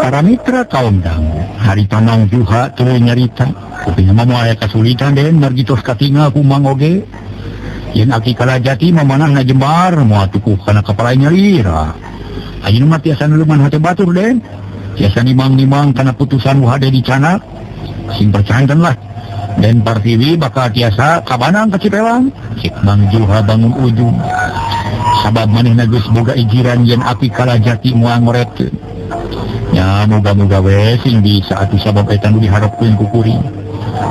Para mitra kaum dangu, harita Mang Juha tuluy nyarita, kuping mah moal aya kasulitan den margi tos katingal ku Mang oge. Yen aki Kalajati mah manahna jembar moal tukuh kana kapala nyalira. Ayeuna mah tiasa nulungan hate batur den. Tiasa nimang-nimang kana putusan nu hade dicanak. Sing percayakan lah. Den Partiwi bakal tiasa kabanang ka Cipelang. Cik Mang Juha bangun ujung. Sabab manehna geus boga ijiran yen aki Kalajati moal ngoretkeun. Ya moga-moga we sing bisa atuh sabab eta nu diharepkeun ku kuring.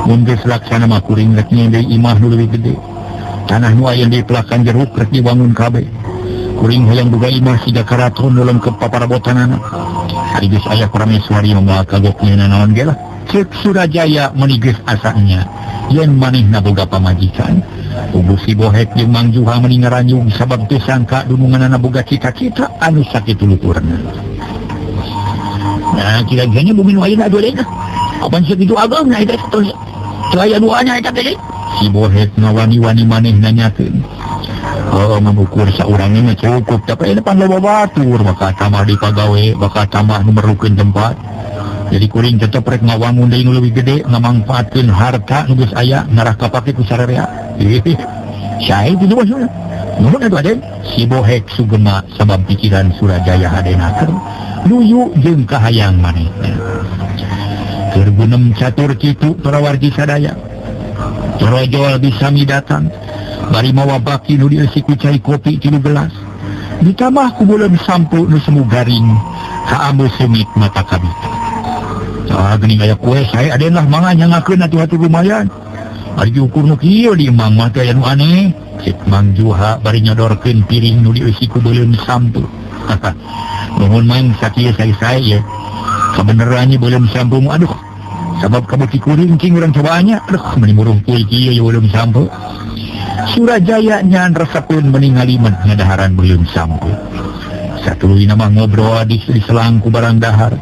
Mun geus laksana mah kuring rek nyeun deui imah nu leuwih gede. Tanah nu aya di pelakan jeruk rek diwangun kabeh. Kuring hayang boga imah siga karaton nu lengkep paparabotanana. Ari geus aya prameswari mah moal kagok nyeunna naon ge lah. Ceuk Surajaya meuni geus asanya yen manehna boga pamajikan. Ubuh si Bohek jeung Mang Juha meuni ngaranjung sabab teu sangka dununganana boga cita-cita anu sakitu luhurna. Nah, kira-kiranya bumi nu ayeuna atuh deui. Apan sakitu ageng na eta teh? Teu aya duanya eta teh. Si Bohek ngawani-wani maneh nanyakeun. Oh, mengukur saurang mah cukup, tapi ini pan loba batur, maka tambah di pagawe, bakal tambah nu merlukeun tempat. Jadi kuring tetep rek ngawangun deui nu leuwih gede, ngamangfaatkeun harta nu geus aya ngarah kapake ku sararea. Ih, sae kitu maksudna. Nuhun atuh Aden. Si Bohek sugema sabab pikiran Surajaya hadenaker luyu jeung kahayang manehna. Keur gunem catur kitu para wargi sadaya. Torojol bisami datang bari mawa baki nu dieusi ku cai kopi 3 gelas. Ditambah ku beuleum sampu nu semu garing kaameu seungit mata kabita. Ah, geuning aya kue sae Aden lah mangga nyangakeun atuh atuh lumayan. Ari diukur nu kieu di Mang mah teh aya nu aneh. Cek Mang Juha bari nyodorkeun piring nu dieusi ku beuleum sampu. Nuhun Mang sakieu sae-sae ye. Kabenerannya beuleum sampu mu aduh. Sabab kabeuki kuring cing urang cobaannya. Aduh meuni murung poe kieu ye beuleum sampu. Surajaya nyan resepeun meuni ngalimet ngadaharan beuleum sampu. Satuluyna mah ngobrol di selang ku barang dahar.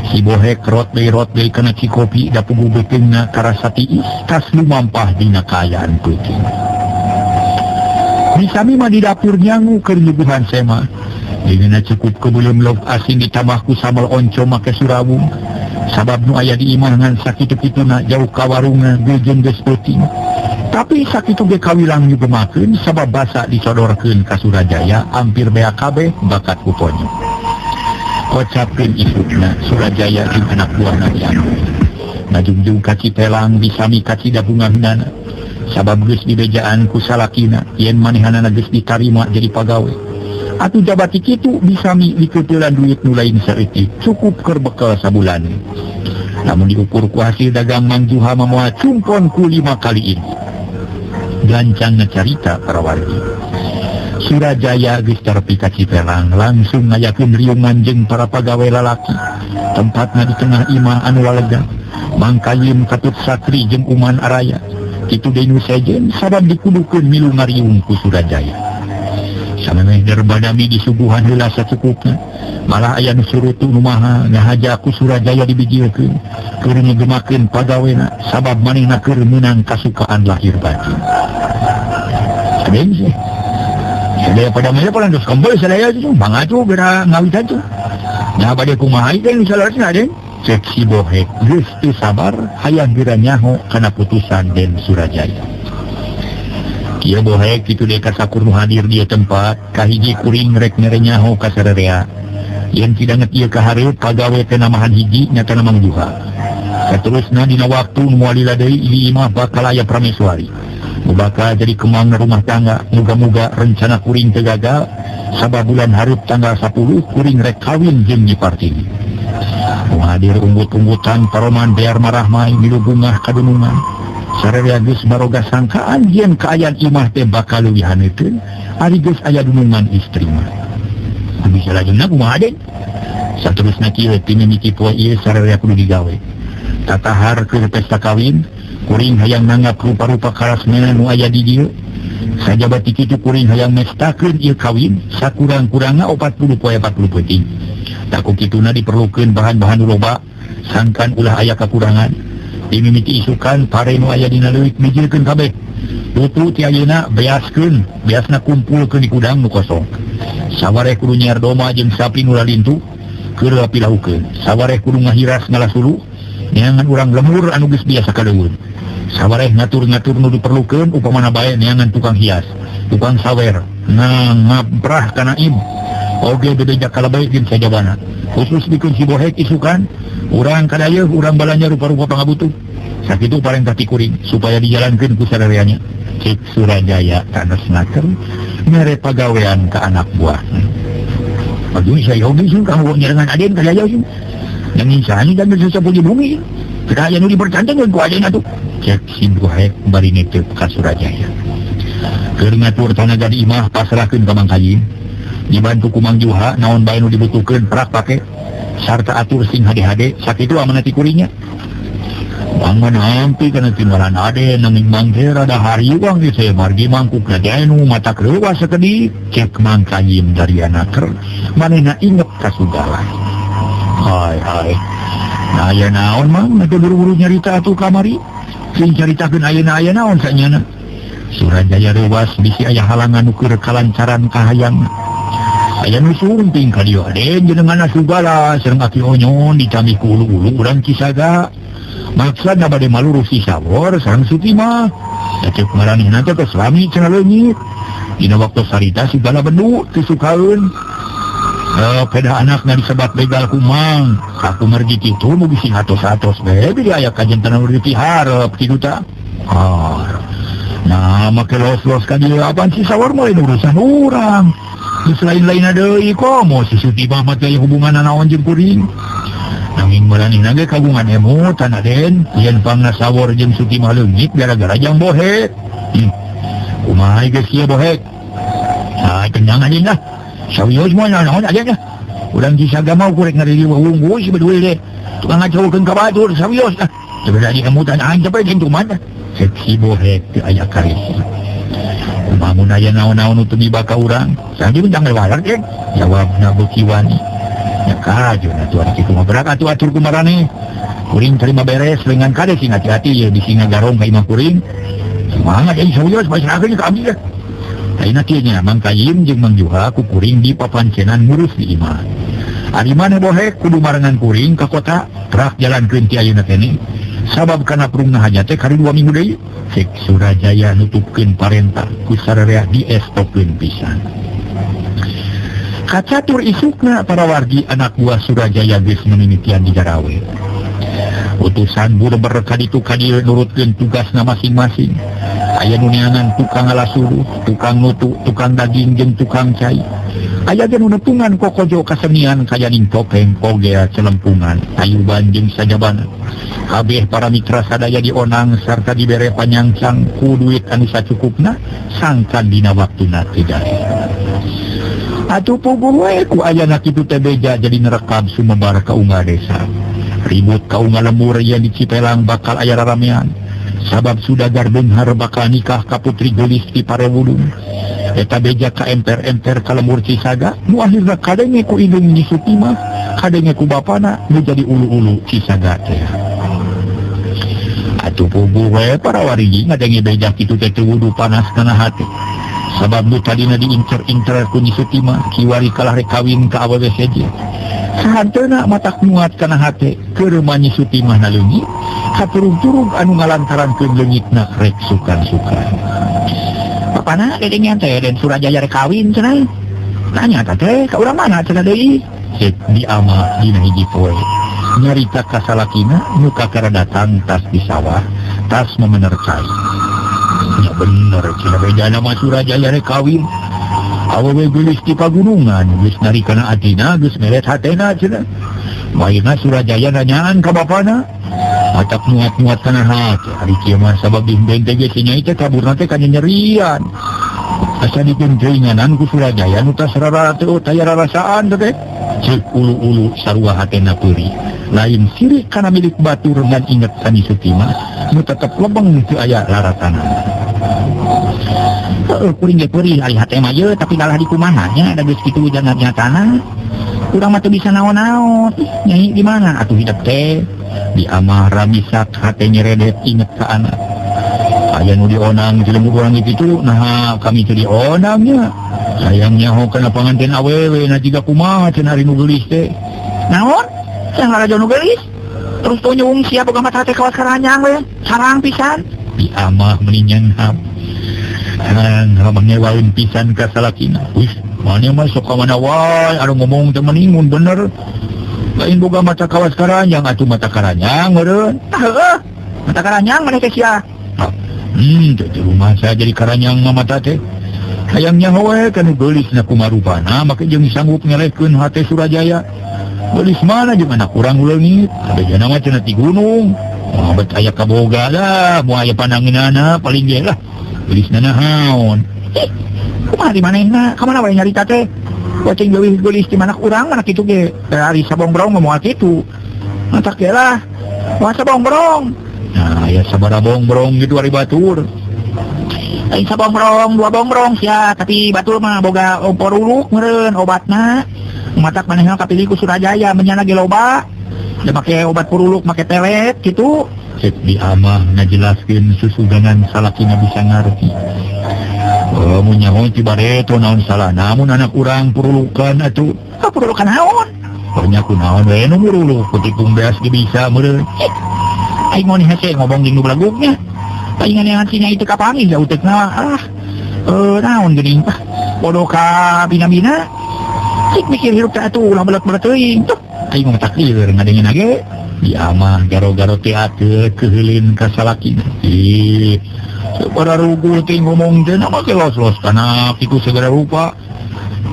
Si Bohek rot deui kana cikopi da puguh beuteungna karasa tiis tas lumampah dina kaayaan peuting. Bisami mah di dapur nyangu keur nyuguhan sema. Dina cukup kebelum log asin ditambah ku sambal oncom make surawung. Sabab nu aya di imah ngan sakitu-kituna jauh ka warungna geus geus peuting. Tapi sakitu ge kawilang nyugemakeun sabab basa disodorkeun ka Surajaya hampir bea kabeh bakat ku ponyo. Kocapkeun isukna Surajaya jeung anak buahna diambil. Ngajungjung ka Cipelang bisami ka Cidabungahnana. Sabab geus dibejaan ku salakina yen manehanana geus ditarima jadi pagawe. Atuh jabati kitu bisami dikeutelan duit nu lain saeutik cukup keur bekal sabulan. Lamun diukur ku hasil dagang Mang Juha mah moal cumpon ku 5 kali ini. Gancang ngacarita para wargi. Surajaya geus terepi ka Cipelang langsung ngayakeun riungan jeung para pagawe lalaki. Tempatna di tengah imah anu lalega. Mangkayim katut Sakri jeung Uman Araya. Kitu deui nu sejen sabab dikudukeun milu ngariung ku Surajaya. Samemeh derbadami disuguhan heula sacukupna. Malah aya nu surutu nu maha ngahaja ku Surajaya dibijilkeun. Keur ngegemakeun pagawena sabab manehna keur meunang kasukaan lahir batin. Aden sih. Sadaya pada maya paling terus kembali sadaya itu bang atuh bera ngawitan tuh. Nah bade kumaha ieu nu salarasna Aden? Cek si Bohek geus teu sabar hayang geura nyaho kana putusan Den Surajaya. Kieu Bohek kitu deui ka sakur nu hadir di tempat kahiji kuring rek mere nyaho ka sararea. Yen cidanget ieu ka hareup pagawe teh namahan hiji nyata Mang Juha. Saterusna dina waktu nu moal lila deui di imah bakal aya prameswari. Nu bakal jadi kemang rumah tangga, muga-muga rencana kuring teu gagal sabab bulan hareup tanggal 10 kuring rek kawin jeung Nyi Partiwi. Nu hadir unggut-unggutan paroman bear marahmai milu bungah kadunungan. Sararea geus baroga sangkaan yen kaayaan imah teh bakal leuwih haneuteun ari geus aya dunungan istri mah. Bisa lajengna kumaha Aden? Saterusna kieu ti mimiti poe ieu sararea kudu digawe. Tatahar keur pesta kawin, kuring hayang nanggap rupa-rupa karasmena nu aya di dieu. Sajaba ti kitu kuring hayang mestakeun ieu kawin sakurang-kurangna 40 poe 40 peuting. Taku kituna diperlukeun bahan-bahan nu loba, sangkan ulah aya kakurangan. Dimimiti isukan pare nu aya dina leuwik mijilkeun kabeh. Tutu ti ayeuna beaskeun, beasna kumpulkeun di gudang nu kosong. Sawareh kudu nyiar doma jeung sapi nu lalintu keur pilahukeun. Sawareh kudu ngahiras ngalasulu neangan urang lemur anu geus biasa kadeueun. Sawareh ngatur-ngatur nu diperlukeun upamana bae neangan tukang hias, tukang sawer, ngaprah kana im. Oge bebeja kalebay jeung sajabana. Khusus bikeun si bohek isukan, urang kadayeuh urang balanja rupa-rupa pangabutuh. Sakitu parentah ti kuring supaya dijalankeun ku sadareanya. Cek Surajaya tanes naker mere pagawean ka anak buah. Aduh saya hobi sih kamu nyerengan aden kadayeuh sih. Nanging sani dan sesapu di bumi. Kita aya nu dipercantenkeun ku aden atuh. Cek si bohek bari nitip ka Surajaya. Keur ngatur tanaga di imah pasrahkeun ka Mang Kajim. Dibantu ku Mang Juha naon bae nu dibutuhkeun prak pake sarta atur sing hade-hade sakitu amanat ti kuringnya. Bang nampi kana timbalan aden nanging Mang teh rada hariwang di teh margi mangkuk nu mata kreuwas sakedik. Cek Mang Kajim dari anaker manehna inget ka Sugala. Hai hai. Nah aya naon Mang teu buru-buru nyarita atuh kamari. Sing caritakeun ayeuna aya naon sanyana. Surajaya reuwas bisi aya halangan nu keur kalancaran kahayang. Aya nu sumping ka dieu aden jenenganna Sugala sareng Aki Onyon dicamih ku ulu-ulu urang Cisaga. Maksudna bade malurus si Sawor sareng Sutimah. Cek maranehna teh geus lami cenah leungit. Dina waktu sarita Sugala bendu teu sukaeun. Peda anakna disebat begal ku Mang. Kaku margi kitu nu bisi atos-atos bae bidi aya kajantenan nu dipiharep kitu tah. Nah, make los-los ka dieu apaan si Sawor mah lain urusan urang. Geus lain-lainna deui komo si Sutimah mah teh aya hubunganna naon jeung kuring. Nanging maranehna ge kagungan emutan aden yen pangna Sawor jeung Sutimah leungit gara-gara jang bohek. Kumaha geus ieu bohek? Ah, kenyang aden lah. Sawios mah naon aden lah. Urang Cisaga mah kurek ngariri wunggu si bedul deh. Tukang ngacaukeun ka batur sawios lah. Teu beda di emutan aing teh jeung kumaha. Cek si bohek teu aya karisi. Kumaha mun aya naon-naon nu teu miba ka urang? Saha jeung walar teh? Jawabna beuki wani. Ya kajun atuh ari kitu mah berak atuh atur ku maraneh. Kuring terima beres lengan kade sing hati-hati ye bisi ngagarong ka imah kuring. Semangat euy sawios pasrahkeun ka abdi lah. Ayeuna kieu nya Mang Kajim jeung Mang Juha ku kuring di papancenan ngurus di imah. Ari maneh bohek kudu marengan kuring ka kota trak jalankeun ti ayeuna keneh. Sabab kana prungna hajat teh kari 2 minggu deui. Cek Surajaya nutupkeun parentah ku sararea diestokeun pisan. Kacatur isukna para wargi anak buah Surajaya geus mimitian di garawe. Utusan burber kaditu kadieu nurutkeun tugasna masing-masing. Aya nu neangan tukang ngalasuluh, tukang nutu, tukang daging jeung tukang cai. Aya ge nu nepungan kokojo kasenian kayaning topeng, kogel, celempungan, tayuban jeung sajabana. Kabeh para mitra sadaya dionang sarta dibere panyangcang ku duit anu sacukupna sangkan dina waktuna teu dari. Atuh puguh we ku ayana kitu teh beja jadi nerekam sumebar ka unggal desa. Ribut ka unggal lembur yen di Cipelang bakal aya raramean. Sabab sudagar beunghar bakal nikah ka putri geulis ti Parewulung. Eta beja ka emper-emper ka lembur Cisaga nu akhirna kadenge ku indung Nyi Sutimah, kadenge ku bapana nu jadi ulu-ulu Cisaga teh. Atuh puguh we para warigi ngadenge beja kitu teh teu wudu panas kana hate. Sabab nu tadina diincer-incer ku Nyi Sutimah kiwari kalah rek kawin ka awewe seje. Sahanteuna matak muat kana hate keur mah Nyi Sutimah na leungit, katurug-turug anu ngalantarankeun leungitna rek sukan-sukan. Bapana dedengean teh Den Surajaya rek kawin cenah. Nanya teh ka urang mana cenah deui? Cek di ama dina hiji poe. Nyarita ka salakina nu kakara datang tas di sawah, tas memener cai. Ya bener cenah bejana mah Surajaya rek kawin. Awewe geulis ti pagunungan geus narikana atina geus meret hatena cenah. Maina Surajaya nanyaan ka bapana. Matak muat-muat kana hate ari kieu mah sabab bimbing teh geus nyai teh kaburna teh kanyanyerian. Asa dipentringanan ku Surajaya nu tas rara teu taya rarasaan teh. Ceuk ulu-ulu sarua hatena peurih. Lain sirik kana milik batur ngan inget ka Nyi Sutimah nu tetep lebeng teu aya laratanana. Heueuh kuring ge peurih ari hate mah ye tapi kalah di kumaha nya da geus kitu jangan nyatana. Urang mah teu bisa naon-naon. Nyai di mana atuh hidup teh? Di amah ramisak hate nyeredet inget ka anak. Aya nu dionang ti lembur urang kitu nah kami teu dionangnya. Sayang nyaho kana panganten awewe na jiga kumaha cenah ari nu geulis teh. Naon? Sang lalajo nu geulis? Terus tunyung sia boga mata teh kawas karanyang we, sarang pisan. Di amah meni nyanghap. Ang ngewaeun pisan ka salakina. Wih, maneh mah sok ka mana wae anu ngomong teh meni mun bener. Lain boga mata kawas karanyang atuh mata karanyang meureun. Tah heueuh. Mata karanyang maneh teh sia. Teh rumah saya jadi karanyang mah mata teh. Hayang nyaho we ka nu geulis na kumarupana make jeung sanggup ngelehkeun hate Surajaya. Geulis mana jeung anak urang leungit, kabejana mah cenah ti gunung. Moal bet aya kaboga lah, moal aya panangeunana paling ge lah. Geulisna naon? Kumaha di manehna? Ka mana wae nyarita teh? Boceng leuwih geulis di mana urang mana kitu ge. Dari sabongbrong mah moal kitu. Matak ge lah. Moal sabongbrong. Nah, aya sabaraha bongbrong gitu ari batur. Lain sabongbrong, dua bongbrong sia, tapi batur mah boga poruluk meureun obatna. Matak manehna kapilih ku Surajaya menyana ge loba. Da make obat puruluk make pelet kitu. Cek di amah ngajelaskeun susugangan salakina bisa ngarti. Oh, mun nyaho ti bareto naon salahna mun anak urang purulukan atuh. Ah, purulukan naon? Nya kunaon we nu muruluk kutikung beas ge bisa meureun. Aing mun hese ngomong jeung nu belaguknya. Palingan yang nya itu kapanggih jauh tekna ah. Naon geuning ah. Bodoh ka bina-bina. Cik mikir hirup teh atuh ulah belet-belet teuing tuh. Aing mah takdir ngadengin age. Di amah garo-garo teh atuh keuheulin ka salakina. Ih, sabaraha ruguh teh ngomong teh nama ge los-los kana kitu segala rupa.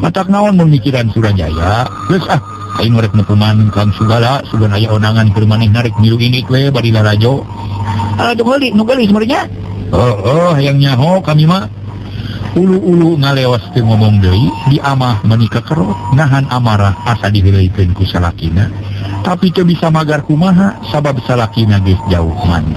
Matak naon mun mikiran Surajaya. Geus ah, aing rek nepungan Kang Sugala, sugan aya onangan keur manehna rek milu inik we bari lalajo. Aduh, nu geulis meureun nya. Oh, hayang nyaho kami mah. Ulu-ulu ngalewas teu ngomong deui, di amah meuni kekerot, nahan amarah asa diheureuykeun ku salakina. Tapi teu bisa magar kumaha sabab salakina geus jauh mantan.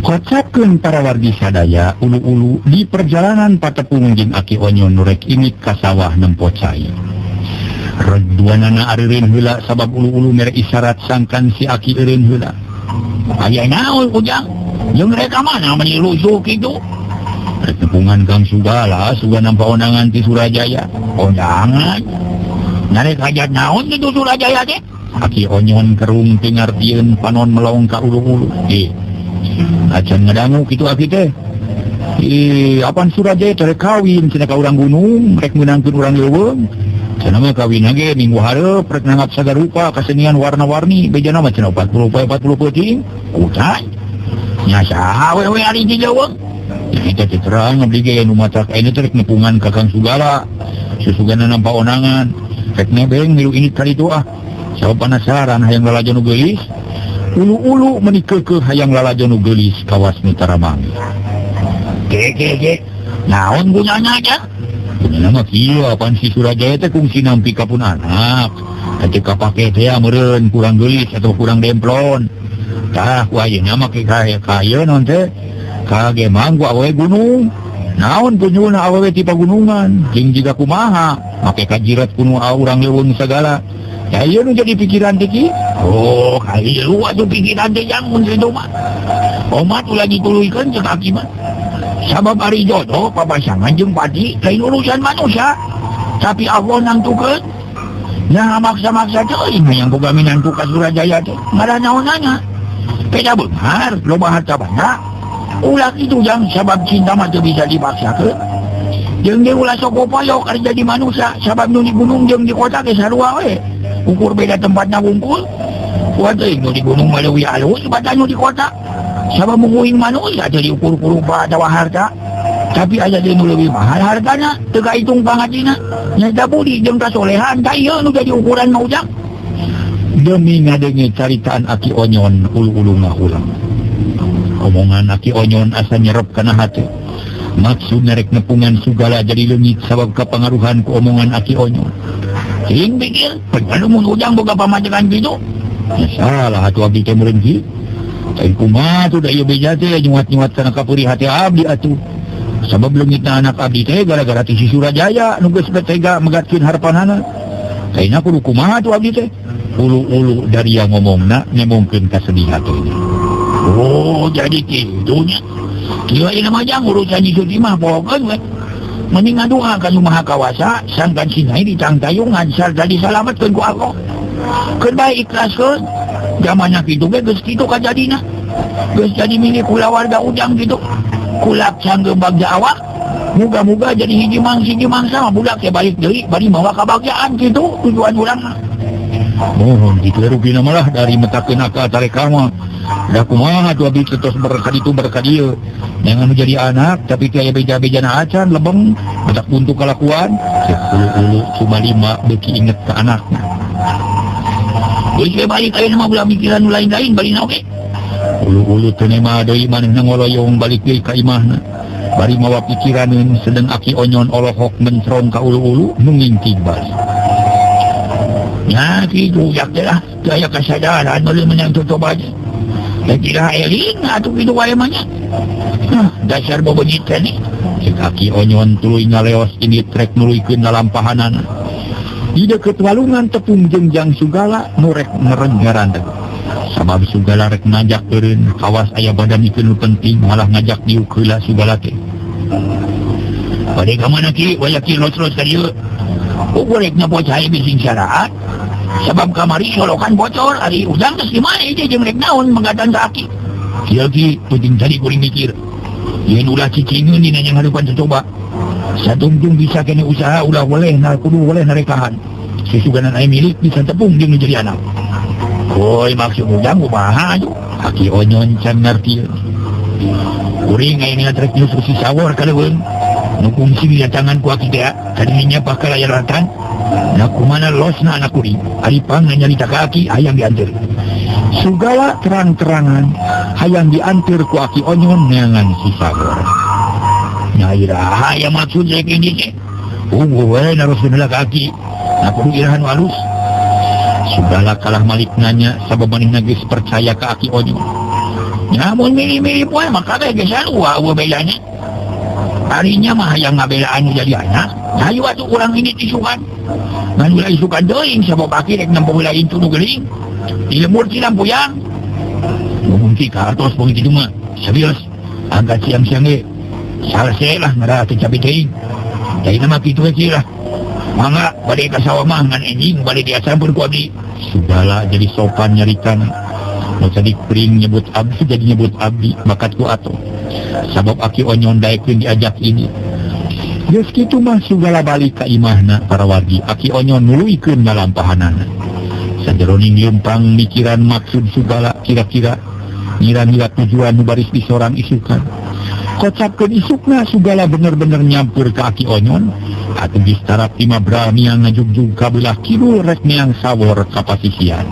Kocapkeun para wargi sadaya ulu-ulu di perjalanan patepung jeung Aki Onyon nu rek inik ka sawah nempo cai. Reg duanana areureun heula sabab ulu-ulu mere isyarat sangkan si Aki eureun heula. Aya naon ujang? Jeung rek ka mana meni lusuh kitu? Rek nepungan Kang Sugala, suga nampa onangan ti Surajaya. Onangan? Narek hajat naon kitu Surajaya teh? Aki Onyon kerung teu ngartieun panon melong ka ulu-ulu. Ih, acan ngadangu kitu aki teh. Ih, apan Surajaya teh rek kawin cenah ka urang gunung, rek meunangkeun urang leuweung. Cenah mah kawin ge minggu hareup rek nanggap sagarupa kasenian warna-warni, bejana mah cenah 40 poe 40 peuting. Utan. Nya saha we we ari di leuweung? Kita teh terang abdi ge nu matak ayeuna teh rek nepungan ka Kang Sugala. Susugana nampa onangan. Rek nebeng milu ini kali itu ah. Sabab penasaran hayang lalajo nu geulis. Ulu-ulu meuni keukeuh hayang lalajo nu geulis kawas nu taramangi. Ge ge ge. Naon gunana nya? Gunana mah kieu apan si Surajaya teh kungsi nampi ka pun anak. Teh kapake teh meureun kurang geulis atau kurang demplon. Tah ku ayeuna mah ke kaya naon teh? Kage manggu awewe gunung. Naon punyuna awewe ti pagunungan, jeung jiga kumaha make kajirat kuno urang leuweung sagala. Ya ieu nu jadi pikiran teh ki. Oh, kali lu atuh pikiran teh jang mun kitu mah. Omat ulah dituluykeun ceuk aki mah. Sabab ari jodoh papasangan jeung pati lain urusan manusia. Tapi Allah nangtukeun. Nah maksa-maksa teuing hayang boga minantu ka Surajaya teh. Ngaranaonana. Peda beunghar loba harta banda. Ulah kitu jang sabab cinta mah teu bisa dipaksakeun. Jeung ge ulah sok poyok ari jadi manusia sabab nu di gunung jeung di kota ge sarua we. Ukur beda tempatna wungkul. Kuat teuing nu di gunung mah leuwih alus batan nu di kota. Sabab munguing manusia teu diukur ku rupa atawa harta. Tapi aya deui nu leuwih mahal hartana teu kahitung pangatina. Nyaeta budi jeung kasolehan tah ieu nu jadi ukuran mah ujang. Demi ngadenge caritaan Aki Onyon ulu-ulu ngahulang. Omongan Aki Onyon asa nyerep kana hate. Maksud nerek nepungan Sugala jadi leungit sabab kapangaruhan ku omongan Aki Onyon. Cing pikir, bener mun ujang boga pamajikan kitu. Ya salah atuh abdi teh meureun ki. Lain kumaha tuh da ieu beja teh nyuat-nyuat kana kapuri hate abdi atuh. Sabab leungitna anak abdi teh gara-gara ti si Surajaya nu geus tega megatkeun harapanana. Lainna kudu kumaha tuh abdi teh. Ulu-ulu dari yang ngomongna nyemongkeun kasedihan teh. Oh jadi kitu nya. Kieu ayeuna mah jang urusan Suti mah pohokeun we. Mending ngadoa ka Nu Maha Kawasa sangkan sinai ditangtayungan sarta disalametkeun ku Allah. Keun bae ikhlaskeun. Zamanna kitu ge geus kitu kajadina. Geus jadi milik kulawarga ujang kitu. Kulak sanggeum bagja awak. Muga-muga jadi hiji mangsa mah budak teh balik deui bari mawa kabagjaan kitu tujuan urang mah. Mohon kitu rupina malah dari metakeun akal tareka mah. Da kumaha atuh abdi tos berkah ditu berkah dieu. Jangan jadi anak tapi teu aya beja-bejana acan lebeng betak buntu kalakuan. Cek ulu-ulu Sumalima beuki inget ka anakna. Geus we balik ayeuna mah ulah mikiran nu lain-lain bari oge. Ulu-ulu teu nema deui manehna ngoloyong balik deui ka imahna. Bari mawa pikiraneun sedeng Aki Onyon olohok mencrong ka ulu-ulu nu ngingking balik. Nya kitu ujak teh lah teu aya kasadaran meuleuh meunang cocoba aja. Da kira eling atuh kitu wae mah nya. Hah, dasar bobeungit teh nih. Cek Aki Onyon tuluy ngaleos indit rek nuluykeun lalampahanana. Di deukeut walungan tepung jeung Jang Sugala nu rek ngereng ngarandeg. Sabab Sugala rek ngajak eureun kawas aya badan ikeun nu penting malah ngajak diuk heula Sugala teh. Bade ka mana ki waya ki los-los ka dieu. Ukur rek nyapo cai bising syaraat. Sabab kamari solokan bocor ari ujang geus di mana ieu jeung rek naon megatan ka aki. Kieu ki penting tadi kuring mikir. Yen ulah cicingeun dina yang harupan cocoba. Satungtung bisa kene usaha ulah weleh na kudu weleh narekahan. Susuganan aya milik bisa tepung jeung jadi anak. Woi maksud ujang kumaha atuh? Aki Onyon can ngarti. Kuring aya trek nyusul si sawor ka leuweung. Nu kungsi didatangan ku aki teh kadinya bakal aya ratan. Na kumana losna anak kuring. Ari pang nyarita ka aki hayang dianteur. Sugala terang-terangan hayang dianteur ku Aki Onyon neangan si sawor. Nya iraha aya maksud rek ini teh. Unggul we naroskeun heula ka aki. Na kudu irahan alus. Sugala kalah malik nanya sabab manehna geus percaya ka Aki Onyon. Nya mun milih-milih poe mah kabeh geus sarua eueuh bedana. Arinya mah hayang ngabelaan nu jadi anak. Hayu atuh urang ini isukan. Ngan ulah isukan teuing sabab aki rek nempo heula intu nu geuling. Di lemur ti lampuyang. Mun ti ka atos beung kitu mah. Serius. Angkat siang-siang ge. Salse lah ngara teu capi teuing. Jadi mah kitu we lah. Mangga bade ka sawah mah ngan enjing bade diasampeur ku abdi. Sugala jadi sopan nyaritana. Nu tadi kuring nyebut abdi jadi nyebut abdi bakat ku atuh. Sabab Aki Onyon daekeun diajak ini. Geus kitu mah Sugala balik ka imahna para wargi. Aki Onyon nuluykeun lalampahanana. Sajeroning leumpang mikiran maksud Sugala kira-kira ngira-ngira tujuan nu baris disorang isukan. Kocapkeun isukna Sugala bener-bener nyampur ka Aki Onyon. Atuh geus tarap lima bramiang ngajugjug ka belah kidul rek neang sawor ka pasisian.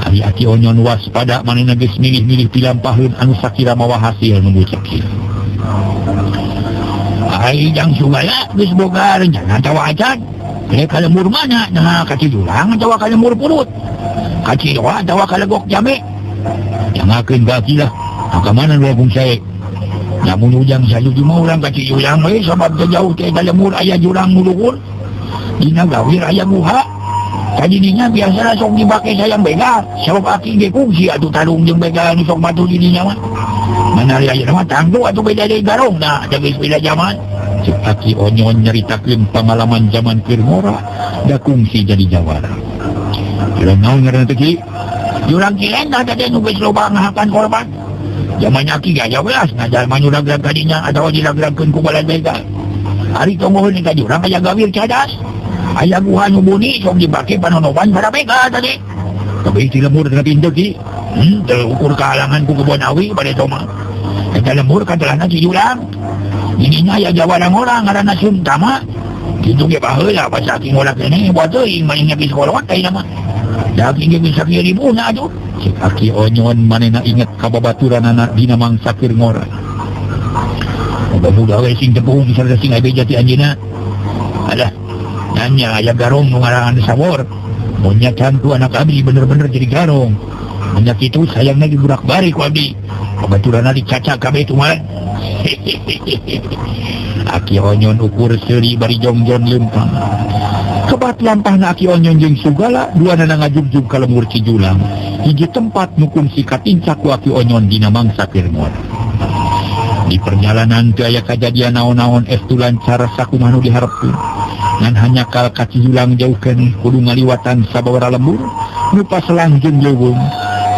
Ari Aki Onyon waspada manehna geus milih-milih pilampaheun anu sakira mawa hasil nu cekil. Ai Jang Sugala geus boga rencana atawa acan. Rek ka lembur mana? Nah ka Cijulang atawa ka lembur purut. Ka Cidoa atawa ka Legok Jame. Jangakeun ka aki lah. Ka mana nu agung sae? Namun ujang sajuju mah urang ka Cijulang we sabab teu jauh teh ka lembur aya jurang nu luhur. Dina gawir aya guha. Tadinya biasa sok dibake sayang begal. Sabab aki ge kungsi atuh tarung jeung begal nu sok batu di dinya mah. Mana ari ayeuna mah tangtu atuh beda deui garong da geus beda zaman. Cek Aki Onyon nyaritakeun pangalaman zaman keur ngora da kungsi jadi jawara. Jurang naon ngaranna teh ki? Jurang kilen da teh nu geus loba ngahakan korban. Zaman aki ge aya belas ngajalma nu ragrag ka dinya atawa diragragkeun ku balad begal. Ari tonggoheun ka jurang aya gawir cadas. Aya guha nu buni sok dibake panonoban para begal tadi. Tapi ti lembur dina pintu ki. Teu ukur kahalangan ku kebon awi bade toma. Eta lembur katelahna Cijulang. Ininya aya jawarang orang ngaranna Suntama. Kitu ge baheula pas aki ngora keneh buat teuing manehna geus kolot ayeuna mah. Da aki ge geus sakieu ribuna atuh. Cek Aki Onyon manehna inget ka babaturanana dina mangsa keur ngora. Muga-muga we sing tepung sarta sing aya jati anjeunna. Alah, nanya aya garong nu ngaranna sawor. Mun nya cantu anak abdi bener-bener jadi garong. Mun kitu sayangna diburak bari ku abdi. Babaturanna dicacak kabeh tumaran. Aki Onyon ukur seuri bari jongjon leumpang. Lebat lampahna Aki Onyon jeung Sugala duanana ngajugjug ka lembur Cijulang. Hiji tempat nu kungsi katincak ku Aki Onyon dina mangsa keur ngora. Di perjalanan teu aya kajadian naon-naon estu lancar sakumaha nu diharepkeun. Ngan hanya kal ka Cijulang jauh keneh kudu ngaliwatan sababaraha lembur nu paselang jeung leuweung.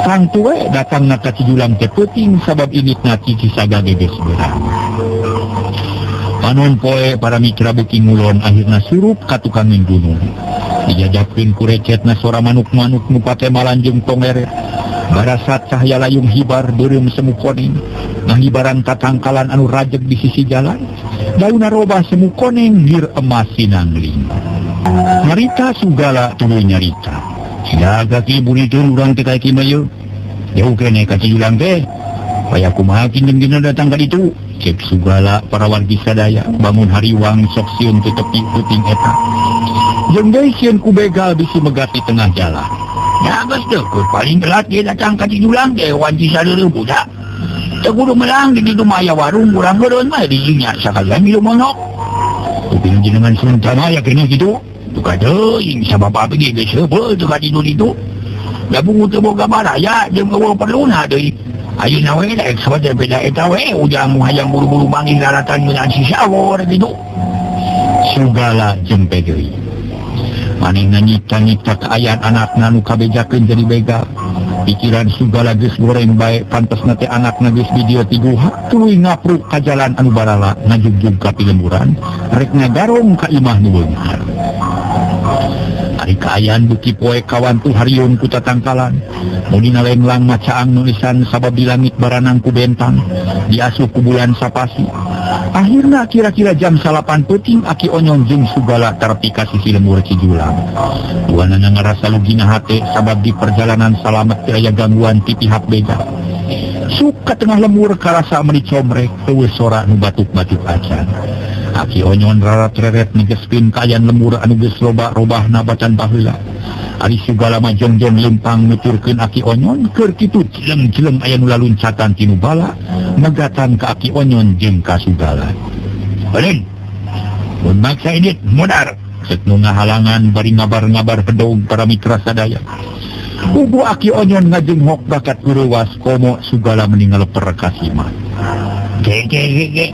Tangtu we datangna ka Cijulang teh peuting sabab inditna ti Cisaga geus beurang. Panon poe para mitra beuki ngulon akhirna surup ka tukangin gunung. Dijajapkeun ku recetna sora manuk-manuk nu patemalan jeung tongeret. Barasat cahaya layung hibar beureum semu koneng. Ngahibaran tatangkalan anu rajeg di sisi jalan. Dauna robah semu koneng ngir emas sinangling. Nyarita Sugala tuluy nyarita. Silaga ki buriteun urang teh ka ki mah yeuh. Jauh keneh ka Cijulang teh. Paya kumaha kinten-kinten datang ka ditu. Cek Sugala para wargi sadaya bangun hariwang sok sieun teu tepi peuting eta. Jeung deui sieun ku begal bisi megat di tengah jalan. Ya geus deukeut paling telat ge datang ka Cijulang ge wanci sareureuh budak. Teu kudu melang di ditu mah aya warung urang geureun mah di dinya sakalian milu monok. Upin jenengan suntana ya keneh kitu. Duka teuing sabab abdi ge geus heubeul teu ka ditu ditu. Da bungu teu boga baraya jeung eueuh perluna deui. Ayeuna we daek sabagai beda eta we ujang hayang buru-buru manggih daratan ngeunaan si sawor kitu. Sugala jempe deui. Manehna nyipta-nyipta kaayaan anakna nu kabejakeun jadi begal. Pikiran Sugala geus goreng bae pantesna teh anakna geus di dieu ti guha tuluy ngapruk ka jalan anu barala ngajugjug ka pilemburan rek ngagarong ka imah nu beunghar. Ari kaayaan beuki poe kawantu hariung ku tatangkalan. Munina lenglang macaang nulisan sabab di langit baranang ku bentang diasuh ku bulan sapasi. Akhirna kira-kira jam 9 peuting Aki Onyon jeung Sugala terepi ka sisi lembur Cijulang. Duanana ngarasa lugina hate sabab di perjalanan salamet teu aya gangguan ti pihak begal. Suk ka tengah lembur karasa meuni comrek eueuh sora nu batuk-batuk acan. Aki Onyon rarat-reret negeskeun kaayaan lembur anu geus loba robahna bacan baheula. Ari Sugala mah jongjon lempang nuturkeun Aki Onyon keur kitu jeleng-jeleng aya nu laluncatan tinu bala megatan ka Aki Onyon jeung ka Sugala. Balen. Mun maksa indit modar. Cek nu ngahalangan bari ngabar-ngabar bedog para mitra sadaya. Ugu Aki Onyon ngajenghok bakat gureuwas komo Sugala meni ngaleper ka simah. Ge ge ge ge.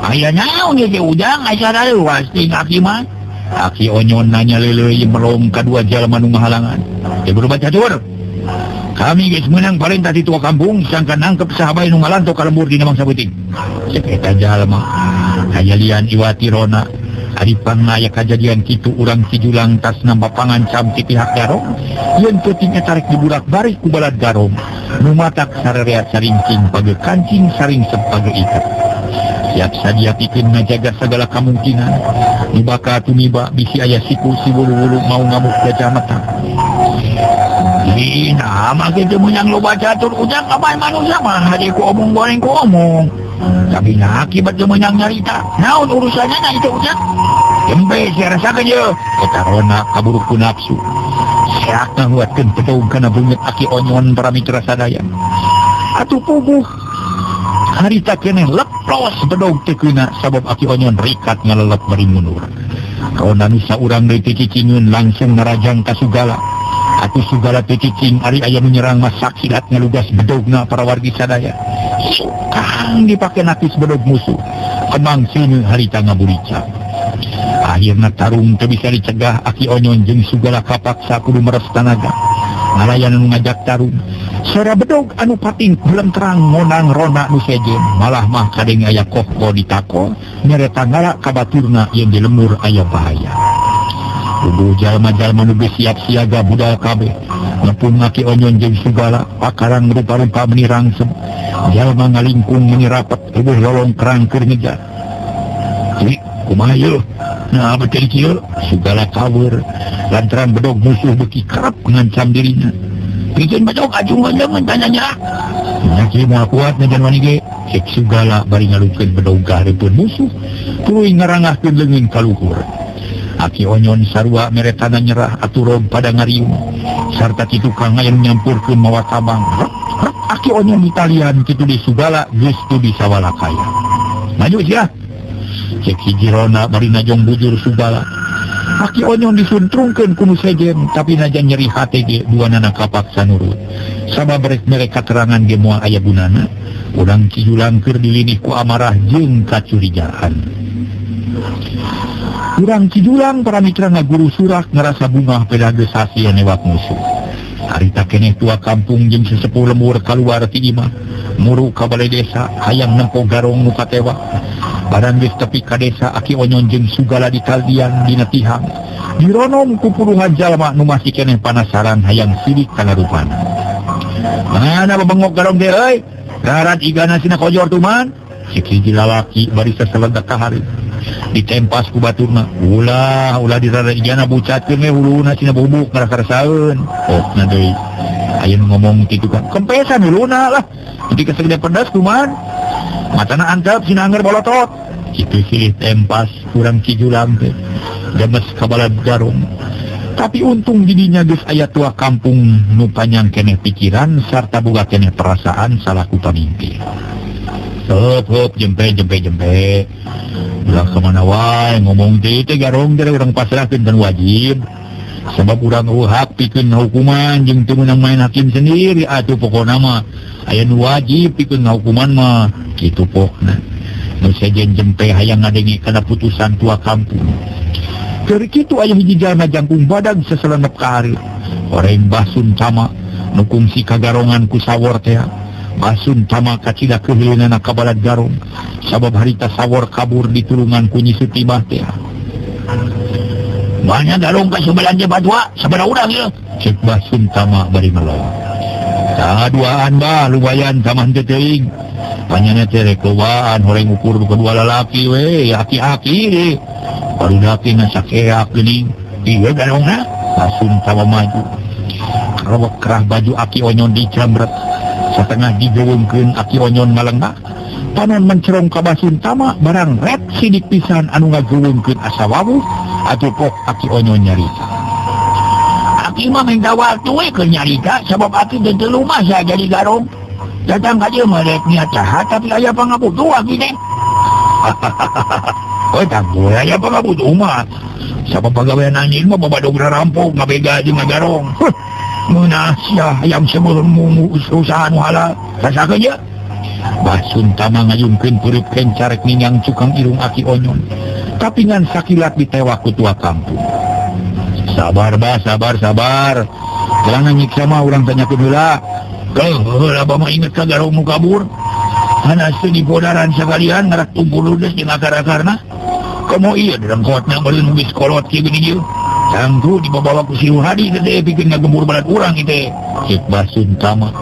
Aya naon ye ujang asa rareuwas ting Aki mah. Aki Onyon nanya leuleuy melong kadua jalma nu ngahalangan. Teu berubah catur. Kami geus meunang parentah ti tua kampung sangka nangkep saha bae nu ngalanto ka lembur dina mangsa peuting. Cek eta jalma. Aya lian iwati rona. Ari pangna aya kajadian kitu urang Cijulang tas nampa pangancam ti pihak Garong. Yen peuting eta rek diburak-barik ku balad Garong. Nu matak sarerea saringking page kancing saringsep page iket. Siap sadia pikeun ngajaga sagala kamungkinan. Nu bakal tumiba bisi aya siku si wulu-wulu mau ngamuk gajah mata. Ih, nah mah kitu meunang loba catur ujang kapan manusia mah hade ku omong goreng ku omong. Tapi nah akibat teu meunang nyarita. Naon urusanna na itu ujang? Jembe sia rasakeun ye. Eta rona kaburu ku nafsu. Seak ngahuatkeun bedog kana beungeut Aki Onyon para mitra sadaya. Atuh puguh harita keneh leplos bedog teu keuna sabab Aki Onyon rikat ngalelep bari mundur. Rona nu saurang deui teu cicingeun langsung narajang ka Sugala. Atuh Sugala teu cicing ari aya nu nyerang mah saksidat ngalugas bedogna para wargi sadaya. Sukang dipake nakis bedog musuh. Kemang sieun harita ngaburica. Akhirna tarung teu bisa dicegah Aki Onyon jeung Sugala kapaksa kudu meres tanaga. Ngalayan nu ngajak tarung. Sora bedog anu pating belum terang ngonang rona nu sejen malah mah kadeng aya kohko ditako nyereta ngala kabaturna yen di lemur aya bahaya. Ubuh jalma-jalma nu geus siap siaga budal kabeh. Ngepung Aki Onyon jeung Sugala pakarang rupa-rupa meni rangsem. Jalma ngalingkung meni rapet eueuh lolong kerang keur ngejar. Jadi kumaha yeuh? Nah, betul kieu Sugala kaweur lantaran bedog musuh beuki kerap ngancam dirinya. Pikeun bedog acung leungeun tanyanya. Nya kieu moal kuat nyajan wani ge. Cek Sugala bari ngalukeun bedog ka hareupeun musuh tuluy ngarangahkeun leungeun ka luhur. Aki Onyon sarua meretana nyerah atuh rob pada ngariung. Sarta ki tukang aya nu nyampurkeun mawa tabang. Rek, rek, Aki Onyon ditalian kitu di Sugala geus teu bisa walakaya. Maju sia. Cek hiji rona bari najong bujur Sugala. Aki Onyon disuntrungkeun ku nu sejen tapi najan nyeri hate ge duanana kapaksa nurut. Sabab rek mere katerangan ge moal aya gunana, urang Cijulang keur dilinih ku amarah jeung kacurigaan. Urang Cijulang para mitra ngaguru surak ngerasa bungah peda geus hasil newak musuh. Harita keneh tua kampung jeung sesepuh lembur kaluar ti imah, muru ka balai desa hayang nempo garong nu katewak. Barang geus tepi ka desa Aki Onyon jeung Sugala ditaldian dina tihang. Dironom ku puluhan jalma nu masih keneh panasaran hayang sidik kana rupana. Mana babengok garong teh euy? Rarat igana sina kojor tuman. Cek hiji lalaki bari saseledak ka hareup. Ditempas ku baturna. Ulah, ulah dirara igana bucatkeun we huluna sina bubuk ngarasa-rasaeun. Oh, na deui. Aya nu ngomong kitu kan. Kempesan huluna lah. Jadi kesegede pedas tuman. Matana antep sina anger bolotot. Kitu silih tempas urang Cijulang teh. Gemes ka balad garong. Tapi untung didinya geus aya tua kampung nu panjang keneh pikiran sarta boga keneh perasaan salaku pamimpin. Heup heup jempe jempe jempe. Ulah ka mana wae ngomong teh teh garong teh urang pasrahkeun kan wajib. Sebab urang eueuh hak pikeun hukuman jeung teu meunang main hakim sendiri atuh pokona mah aya nu wajib pikeun hukuman mah kitu pokna. Nu sejen jempe hayang ngadenge kana putusan tua kampung. Keur kitu aya hiji jalma jangkung badag sasalenep ka hareup. Oreng Basun Tama nu kungsi kagarongan ku sawor teh. Basun Tama kacida keuheuleunana ka balad garong sabab harita sawor kabur ditulungan ku Nyi Sutimah teh. Banyak garong ka sebelah je badua, sabaraha urang ieu? Cek Basun Tama bari melong. Saduaan bah lumayan sama henteu teuing. Panyana teh rek lobaan horeng ukur kedua lalaki we, aki-aki deui. Barudak teh ngasakeak geuning. Ieu garongna Basun Tama maju. Kerewek kerah baju Aki Onyon dicamret. Satengah digeuweungkeun Aki Onyon ngalengah. Panon mencerong ka Basun Tama barang ret sidik pisan anu ngageuweungkeun asa wawuh atuh pok Aki Onyon nyarita. Aki mah minta waktu we keur nyarita sabab aki teh teu lumasa jadi garong. Datang ka dieu mah rek niat jahat tapi aya pangabutuh aki teh. Oh tak boleh aya pangabutuh mah. Sabab pagawean anjeun mah babadog rampok ngabega jeung ngagarong. Meunah sia hayang sebelum usaha nu halal. Rasakeun ye. Basun Tama ngayungkeun peureut kenca rek ningang cukang irung Aki Onyon. Tapi ngan sakilat ditewak ku tua kampung. Sabar bah, sabar, sabar. Jangan nyiksa mah urang tanyakeun heula. Heuh, abah mah inget ka garong nu kabur. Hanas teu dipodaran sakalian ngarak tumpul ludes jeung akar-akarna. Komo ieu direngkotna beureun geus kolot kieu geuning ieu. Tangtu dibawa ku si Hadi teh pikeun ngagembur balad urang ieu teh. Cek Basun Tama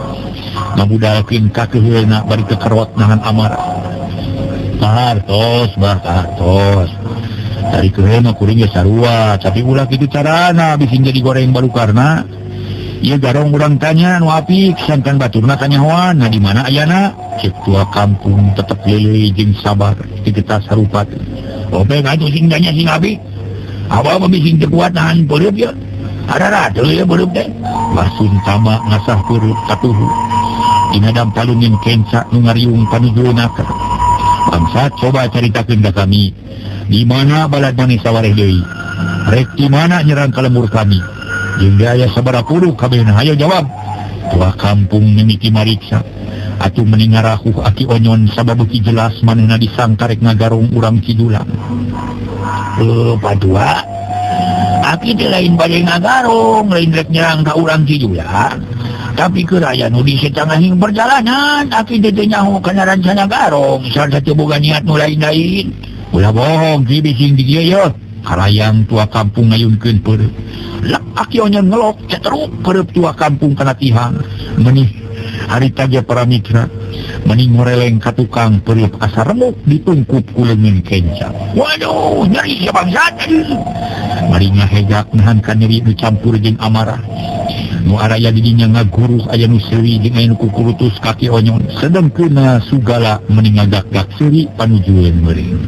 ngabudalkeun kakeuheulna bari kekerot nahan amarah. Kahartos, bah kahartos. Dari keuheul mah kuring ge sarua, tapi ulah kitu carana bisi jadi goreng balukarna. Ieu garong urang tanya nu apik sangkan baturna tanyahoan, nah di mana ayana? Cek tua kampung tetep leuleui jeung sabar teu sarupat. Ope atuh sing tanya sing apik. Abah mah bisi teu kuat nahan peureub ye. Arara teu ye peureub teh. Basun Tama ngasah peureub katuhu. Dina dampalungin kenca nu ngariung panujueuna. Bangsa coba caritakeun ka kami. Di mana balad maneh sawareh deui? Rek di mana nyerang ka lembur kami? Jeung aya sabaraha puluh kabehna hayo jawab. Tua kampung mimiti mariksa. Atuh meni ngarahuh Aki Onyon sabab beuki jelas manehna disangka rek ngagarong urang Cijulang. Padua. Aki teh lain bade ngagarong, lain rek nyerang ka urang Cijulang. Tapi keur aya nu di setengahing perjalanan, aki teh teu nyaho kana rancana garong, sarta teu boga niat nu lain-lain. Ulah bohong ki bising di dieu ye. Karayang tua kampung ngayunkeun peureub. Lek Aki Onyon ngelok ceteruk peureub tua kampung kana tihang. Menih harita ge para mitra meni ngoreleng ka tukang peureub asa remuk ditungkup ku leungeun kenca. Waduh, nyeri sia bangsat. Mari ngahegak nahan ka nyeri nu campur jeung amarah. Nu araya di dinya ngaguruh aya nu seuri jeung aya nu kukurutus ka Aki Onyon. Sedengkeunna Sugala meni ngagak-gak seuri panujueun meureun.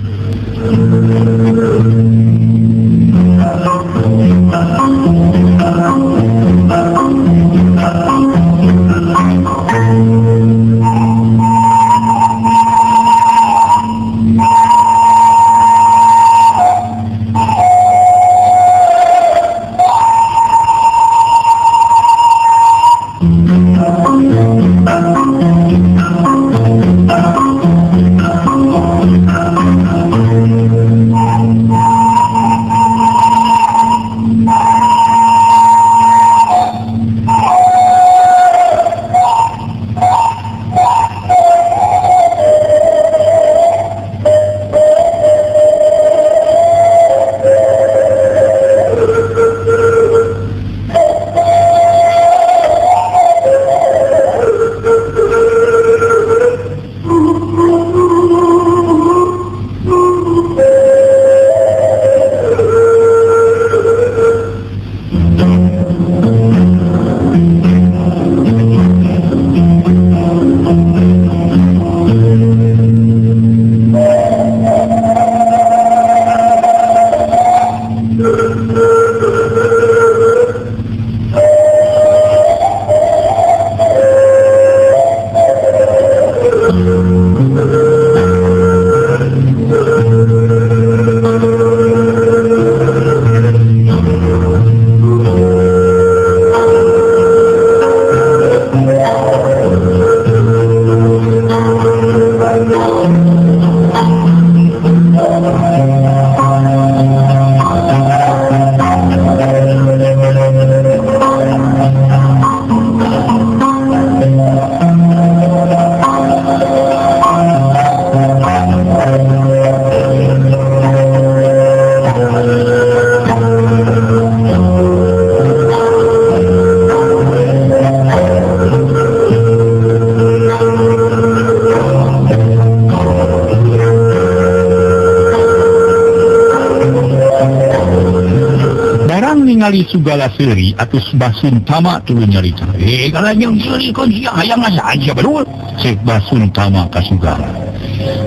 Ningali Sugala seuri atus Basuntama tuluy nyarita. Kalau seuri kon sia hayang ngasaan sia bedul. Cek Basuntama ka Sugala.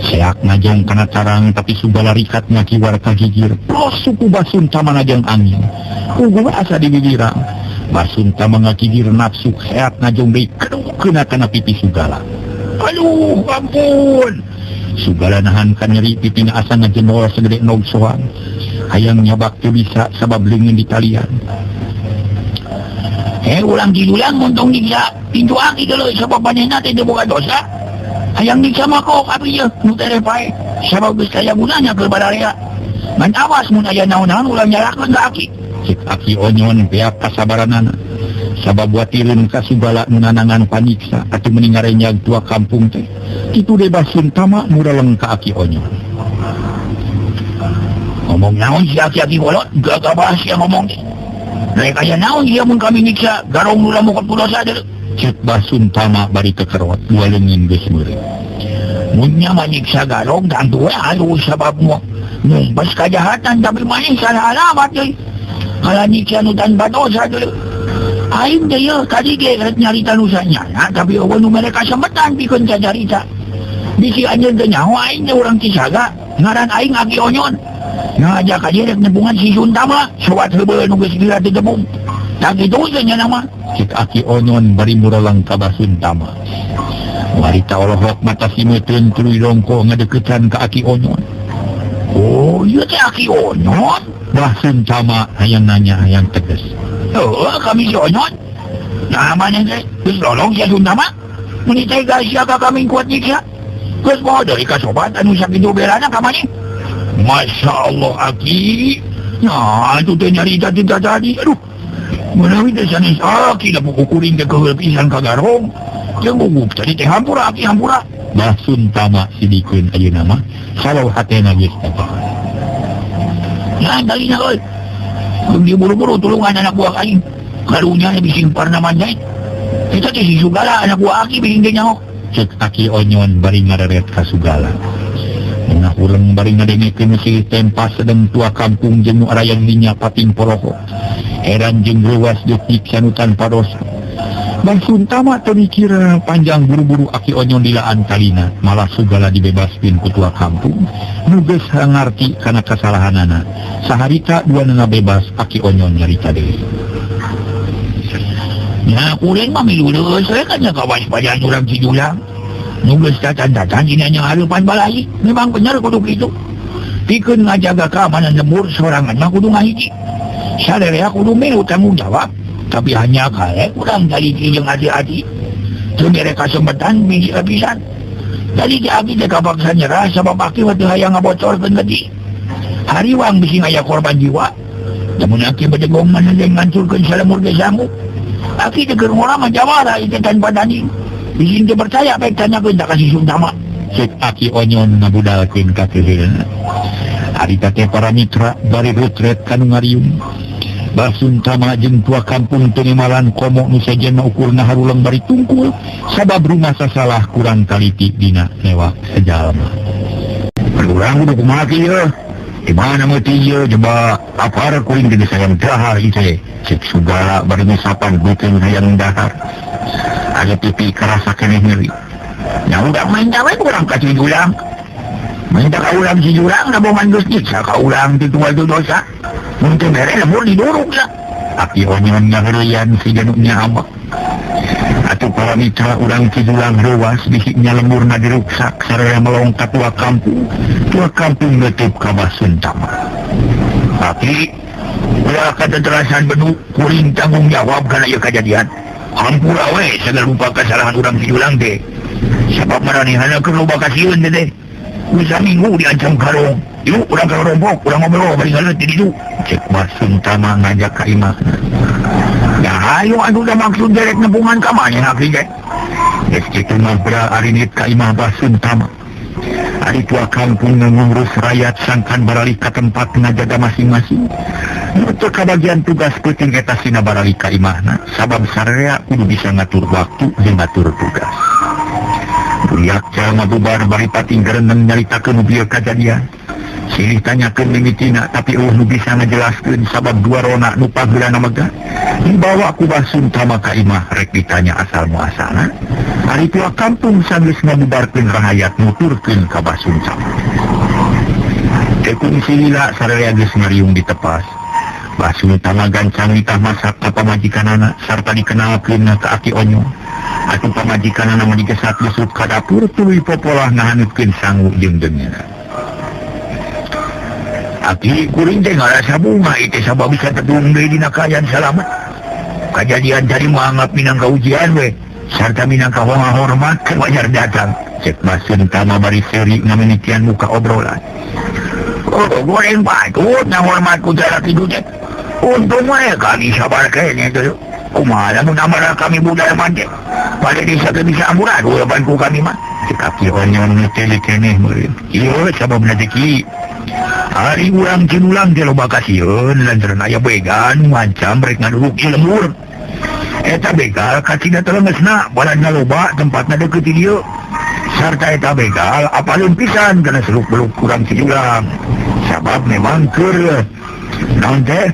Seak ngajong kana tarang tapi Sugala rikat ngakiwar ka gigir. Pros suku Basuntama ngajong angin. Ugu asa dibibirang. Basuntama ngakigir nafsu seak ngajong deui keuna kana pipi Sugala. Aduh, ampun. Sugala nahan ka nyeri pipina asa ngajendol segede nog soang. Hayang nyabak teu bisa sabab leungeun di talian. Ulang tidulang montong nyiksa pintu aki deuleu sabab manehna teh teu boga dosa. Hayang nyiksa mah kok abdi ye nu tereh pae sabab geus kaya gunanya keur badarea. Ngan awas mun aya naon-naon ulah nyalakeun ka aki. Cek Aki Onyon beak kasabaranana. Sabab watireun ka Sugala nu nanangan paniksa atuh meni ngarenyag tua kampung teh. Kitu deui Basuntama mureleng ka Aki Onyon. Ngomong naon si aki-aki kolot, gagabah sia ngomong teh. Rek aya naon sia mun kami nyiksa garong nu lamukot ku dosa deuleu. Cek Basuntama bari kekerot dua leungin geus meureun. Mun nya mah nyiksa garong tangtu we halus sabab ngumpes kajahatan tapi maneh salah alamat deui. Kala nyiksa nu tanpa dosa deuleu. Aing teh yeuh tadi ge rek nyarita nu sanyana tapi eueuh nu mere kasempetan pikeun cacarita. Bisi anjeun teh nyaho aing teh urang Cisaga, ngaran aing Aki Onyon. Ngajak aja rek nebungan si Suntama, sobat heubeul nu geus gila teu tebung. Tah kitu teh nya nama. Cek Aki Onyon bari mureleng ka Basuntama. Warita olohok mata simeuteun tuluy longko ngadeukeutan ka Aki Onyon. Oh, ieu teh Aki Onyon? Basuntama hayang nanya hayang tegas. Heuh, kami si Onyon. Nah, maneh teh geus lolong sia Suntama. Mun tega sia ka kami kuat nyiksa. Geus poho deui ka sobat anu sakitu belana ka maneh. Masya Allah Aki. Nah, itu teh nyarita teh tadi. Aduh. Menawi teh sanes Aki da buku kuring teh keheul pisan ka garong. Jeung gugup tadi teh hampura Aki hampura. Basuntama sidikeun ayeuna mah salau hatena geus tatahan. Nah, dalina euy. Geus diburu-buru tulungan anak buah aing. Karunya bising parna manjai. Eta teh si Sugala anak buah Aki bising teh nyaho. Cek Aki Onyon bari ngareret ka Sugala. Nah, urang bari ngadengekeun si tempas sedeng tua kampung jeung nu arayan minyak pating poroho. Heran jeung reuas deuk nu tanpa dosa. Basuntama teu mikir panjang buru-buru Aki Onyon dilaan talina, malah Sugala dibebaskeun ku tua kampung. Nu geus ngarti kana kasalahanana. Saharita duanana bebas Aki Onyon nyarita deui. Nah, kuring mah milu leueus we kana kawaspadaan urang Cijulang. Nu geus tatan-tatan dina nya hareupan balahi, memang bener kudu kitu. Pikeun ngajaga keamanan lembur sorangan mah kudu ngahiji. Sarerea kudu milu tanggung jawab, tapi hanya kale urang taliti jeung hati-hati. Teu mere kasempetan bisi pisan. Jadi ti aki teh kapaksa nyerah sabab aki mah teu hayang ngabocorkeun geti. Hariwang bisi aya korban jiwa. Lamun aki bedegong mah deung ngancurkeun salemur ge sanggup. Aki teh keur ngora mah jawara ieu tanpa tanding. Bisi teu percaya baik tanyakeun ka si Suntama. Cek Aki Onyon ngabudalkeun ka keheulna. Harita teh para mitra bari retret ka nu ngariung. Basuntama jeung tua kampung teu ngemalan komo nu sejenna ukurna haruleng bari tungkul sabab rumah sasalah kurang taliti dina newak sejalma. Urang kudu kumaha ki yeuh? Di mana meuti ieu jeba lapar kuring teh sayang dahar ieu teh. Cek Sugala bari ngesapan beuteung hayang dahar. Aya pipi karasa keneh nyeri. Nya urang main gawe urang ka Cijulang. Minta ka urang Cijulang da boman geus nyiksa ka urang ti tunggal dosa. Mun teu mere lembur diduruk lah. Aki Onyon ngaheureuyan si januknya abah. Atuh para mitra urang Cijulang reuwas bisiknya lemburna diruksak sararea melong ka tua kampung. Tua kampung neuteub ka Bah Suntama. Aki ulah kateterasan benu kuring tanggung jawab kana ieu kajadian. Hampura we sagala rupa kasalahan urang Cijulang teh. Sabab maranehna keur loba kasieun teh. Geus saminggu diancam karong. Yuk urang ka rompok, urang ngobrol bari ngaleut di ditu. Cek Bah Suntama ngajak ka imahna. Ya ayo atuh da maksud derek nepungan ka maneh aki teh. Geus kitu mah bra arinit ka imah Bah Suntama. Ari tua kampung ngurus rakyat sangkan baralih ka tempat ngajaga masing-masing. Nu teu kabagian tugas peuting eta sina baralih ka imahna sabab sararea kudu bisa ngatur waktu jeung ngatur tugas. Buriak jalma bubar bari pating gereneng nyaritakeun nu bieu kajadian. Silih tanyakeun mimitina tapi eueuh nu bisa ngajelaskeun sabab dua rona nu paheulana megah. Dibawa ku Bah Suntama ka imah rek ditanya asal muasalna. Ari tua kampung sanggeus ngabubarkeun rahayat nuturkeun ka Bah Suntama. Teu kungsi lila sararea geus ngariung ditepas. Bah Suntama gancang nitah masak ka pamajikanana sarta dikenalkeun ka Aki Onyo. Atuh pamajikanana mah digesat-gesut ka dapur tuluy popolah ngahanutkeun sangu jeung deungeuna. Aki kuring teh ngarasa bunga itu sabab bisa tetung deui dina kaayaan salamet. Kajadian tadi muanggap minangka ujian we sarta minangka hormat keur wajar datang. Cek Bah Suntama bari seuri ngamimitian muka obrolan. Oh, goreng patut ngahormat ku jarak kitu teh. Untung we kami sabar keneh teh. Kumaha lamun amarah kami budal mah teh. Pada desa teh bisa amburadul ban ku kami mah. Cek Aki Onyon teh keneh meureun. Ieu sababna teh ki. Ari urang Cidulang teh loba kasieun lantaran aya begal ngancam rek ngaduruk ieu lembur. Eta begal kacida telengesna baladna loba tempatna deukeut di dieu. Sarta eta begal apaleun pisan kana seluk-beluk urang Cidulang. Sabab memang keur naon teh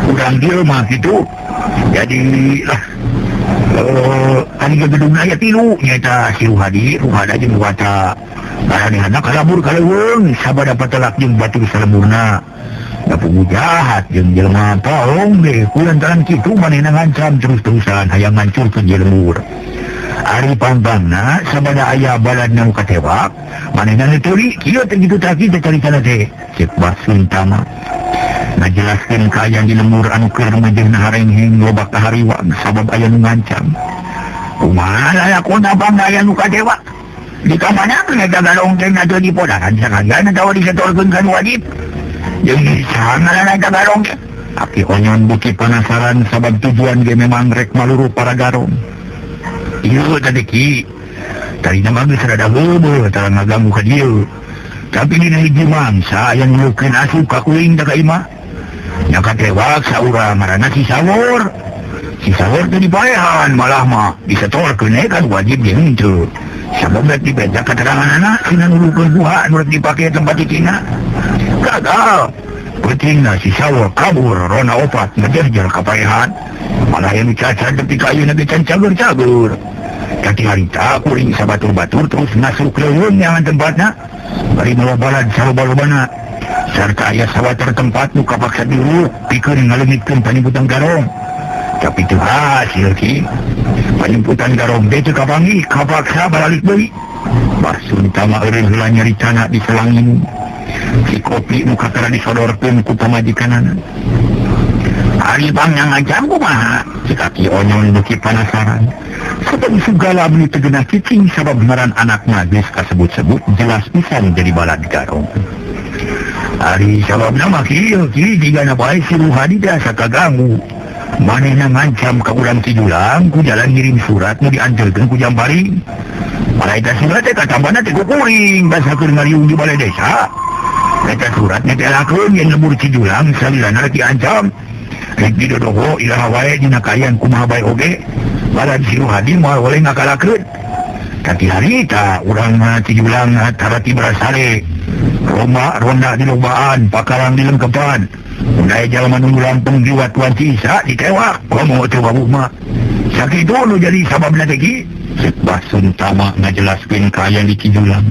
urang dieu mah kitu. Jadi lah ari gedungna aya tilu nyaeta si Ruhadi, Ruhada jeung Ruhata. Maranehna kalabur kaleuweung sabada patelak jeung batur salemburna. Da pugu jahat jeung jelema tolong deh kulantaran kitu manehna ngancam terus-terusan hayang ngancurkeun lembur. Ari pangpangna sabada aya baladna nu katewak, manehna neuturi kieu teh kitu tah kitu caritana teh. Cek Bah Suntama ngajelaskeun kaayaan di lembur anu keur majehna harengheng loba kahariwang sabab aya nu ngancam. Kumaha lalakon abang aya nu katewak? Di kamana eta garong teh teu dipodaran sakalian atawa disetorkeun ka nu wajib. Jeung saha ngaranna eta garong teh? Aki Onyon beuki penasaran sabab tujuan ge memang rek maluru para garong. Ieu tadi ki tadina mah geus rada heubeul tara ngaganggu ka dieu. Tapi dina hiji mangsa aya nuleukeun asup ka kuring teh ka imah. Nya katewak saurang ngaranna si Sawor. Si Sawor teh dipaehan malah mah disetorkeun we kan wajib ge henteu. Sabab rek dibeja keteranganana sina nulukeun buha nu rek dipake tempat cicingna. Gagal. Peutingna si Sawor kabur rona opat ngejerjer ka paehan. Malah aya nu cacat tepi ka ayeuna ge can cager-cager. Kati harita kuring sabatur-batur terus ngasuk leuweung nyangan tempatna. Bari malobalad saloba-lobana. Sarta aya sawater tempat nu kapaksa diuruk pikeun ngaleungitkeun panyimputan garong. Tapi teu hasil ki. Panyimputan garong teh teu kapanggih, kapaksa baralik deui. Bah Suntama eureun heula nyaritana di selang Si kopi nu kakara disodorkeun ku pamajikanana. Ari pang ngancam kumaha? Cek Aki Onyon beuki panasaran. Sebab segala beli tegenah cicing sabab ngaran anakna geus kasebut-sebut jelas pisan jadi balad garong. Ari sababna mah kieu ki jigana bae si Ruhadi teh asa kaganggu. Manehna ngancam ka urang Cijulang ku jalan ngirim surat nu dianterkeun ku Jamparing. Malah eta surat teh katambana teh ku kuring basa keur ngariung di balai desa. Eta surat teh telakeun yen lembur Cijulang salilana rek diancam. Rek didodoho iraha wae dina kaayaan kumaha bae oge. Balad si Ruhadi moal boleh ngakalakeun. Kati harita urang mah Cijulang tarati berasale. Roma ronda di lobaan, pakarang di lengkepan. Undai jalma nu lampung jiwa tuan Cisa ditewak. Komo teu babuh mah. Sakitu nu jadi sababna teh ki. Cek Bah Suntama ngajelaskeun ka aya di Cijulang.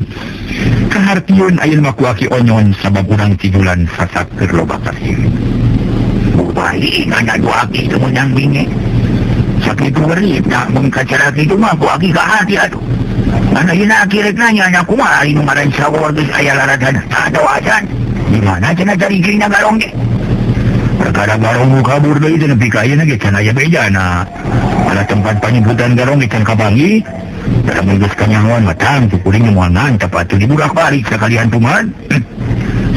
Kahartieun ayeuna mah ku Aki Onyon sabab urang Cijulan sasak keur loba kasih. Baik, anak dua aki teu meunang binge. Sakitu geurip da mun kacara kitu mah ku aki ka hati atuh. Mana ayeuna aki rek nanya nya kumaha ari nu ngaran Sawor geus aya laradan atawa acan. Di mana cenah cari-cirina garong ge? Perkara garong nu kabur deui teh nepi ka ayeuna ge can aya bejana. Malah tempat panyimputan garong ge can kapanggih. Dalam geus kanyahoan mah tangtu kuring moal nantap atuh diburak-balik sakalian tuman.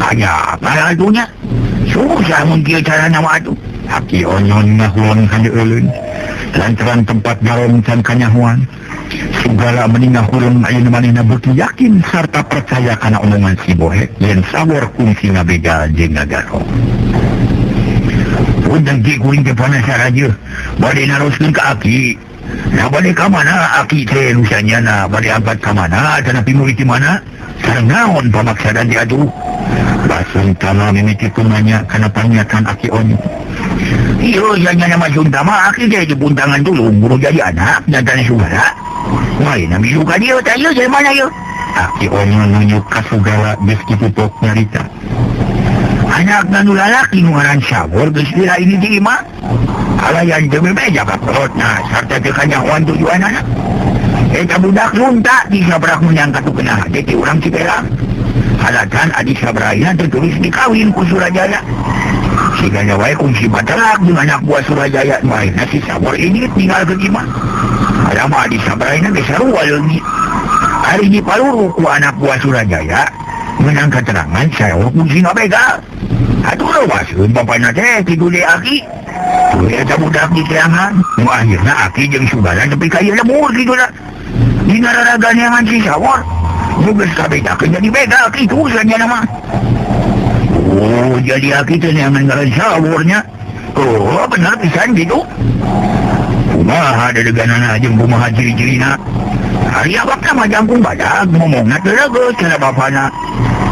Aya apa atuh nya? Susah mun kieu carana mah atuh. Aki Onyon ngahuleng handeuleun. Lantaran tempat garong can kanyahoan. Sugala meningah hurung ayeuna manehna beuki yakin sarta percaya kana omongan si Bohe yen Sawor kungsi ngabegal jeung ngagarong. Punten ki kuring teh penasaran ye. Bade naroskeun ka aki. Nah bade ka mana aki teh nu sanyana, bade angkat ka mana, tanapi murid di mana? Sareng naon pamaksadan teh atuh? Bah Suntama mimiti nanya kana pernyataan Aki Onyon. Iyo sanyana mah Suntama aki teh dipuntangan tulung buru jadi anak nyatana Sugala. Wah, nami suka dia, tak iya, dari mana ya? Aki Onyon nunjuk ka Sugala geus kitu tok nyarita. Anak nu lalaki nu ngaran Sawor geus lila ini di imah. Alayan teu bebeja ka kolotna sarta teu kanyahoan tujuanana. Eta budak lunta disabrak meunang katukeunah teh ti urang Cipelang. Halatan adi sabrayna teu tulis dikawin ku Surajaya. Sigana wae kungsi batelak jeung anak buah Surajaya maena si Sawor ini tinggal ke imah. Alama adi sabrayna geus sarua leungit. Ari dipaluru ku anak buah Surajaya menang keterangan Sawor kungsi ngabegal. Atuh lewaseun bapana teh kitu deui aki. Tuh eta budak diteangan. Nu akhirna aki jeung Sugala nepi ka ieu lembur kitu da. Dina raragan si Sawor nu geus kabedakeun jadi begal kitu sanyana mah. Oh, jadi aki teh neangan ngaran Sawornya. Oh, bener pisan kitu. Kumaha dedeganana jeung kumaha ciri-cirina. Ari awakna mah jangkung badag ngomongna teu legeus cenah bapana.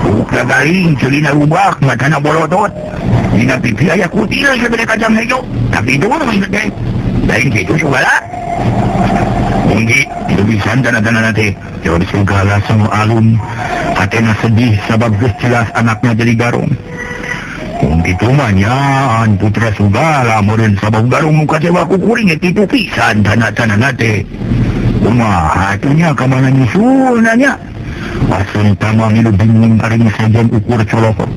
Buukna garing, ceulina rubak, matana bolotot. Dina pipi aya kutil sagede kacang hejo. Tapi itu mah maksud teh. Lain kitu Sugala. Mungkin itu pisan tanda-tandana teh. Jawab Sugala sama alun. Hatena sedih sabab geus jelas anaknya jadi garong. Mungkin itu mah nyaan putra Sugala meureun sabab garong nu kacewa ku kuring ge kitu pisan tanda-tandana teh. Kumaha atuh nya ka mana nyusulna nya? Bah Suntama ngilu bingung ari sajan ukur colokot.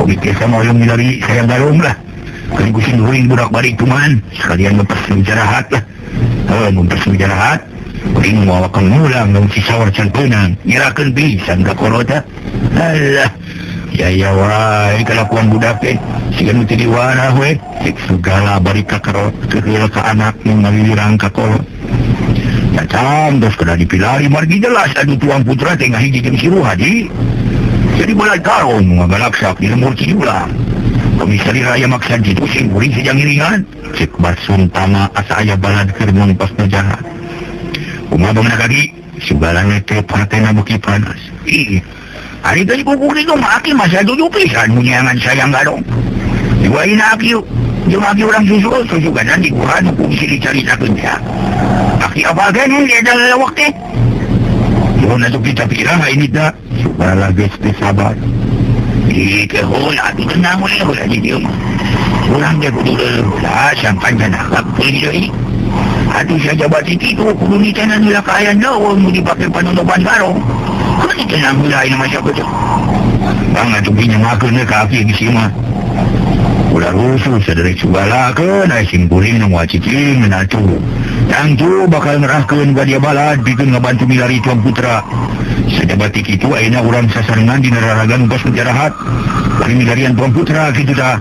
Pamikir sama hoyong milari sayang garong lah. Kan kucing huring budak balik tuman sekalian ngepes jarahat lah. Heuh ngepes jarahat. Kuring moal kang ngulang nu si Sawor can peunang nyerakeun pisan ka kolot. Alah. Ya ya wae kalakuan budak teh siga nu teu diwarah we. Cek Sugala bari kakerot keheula ka anak nu ngalilirang ka kolot. Datang terus kena dipilari margi jelas anu tuang putra teh ngahiji jeung si Ruhadi. Jadi balad karong ngagalaksak di lembur Cijulang. Komisari raya maksa kitu sing kuring sejang ngiringan. Cek Bah Suntama asa aya balad keur nangpas nu jahat. Kumaha bangeuna kaki? Sugala teh partena beuki panas. Ih, ari teh kuku kitu mah aki masa tujuh pisan munyangan sayang garong. Diwaina aki jeung aki urang susul susuganan di gua nu kungsi dicaritakeun sia. Aki apa geuning dia lalawak teh? Mun atuh kita piraha ini da. Sugala geus teu sabar. Ih, ke heula atuh tenang we heula di dieu mah. Urang teh kudu heula sampan cenah deui. Atuh sajabat kitu kudu nitenan heula kaayaan leuweung nu dipake panutupan garong. Kudu tenang heula ayeuna mah sakitu. Bang atuh pinjamakeun ka aki geus ieu mah. Ulah rusuh saderek Sugala keun aya sing kuring nu moal cicing atuh. Tangtu bakal ngerahkeun ka dia balad pikeun ngabantu milari tuang putra. Sajabat kitu ayeuna urang sasarengan dina raragan upas jarahat. Bari milarian tuang putra kitu tah.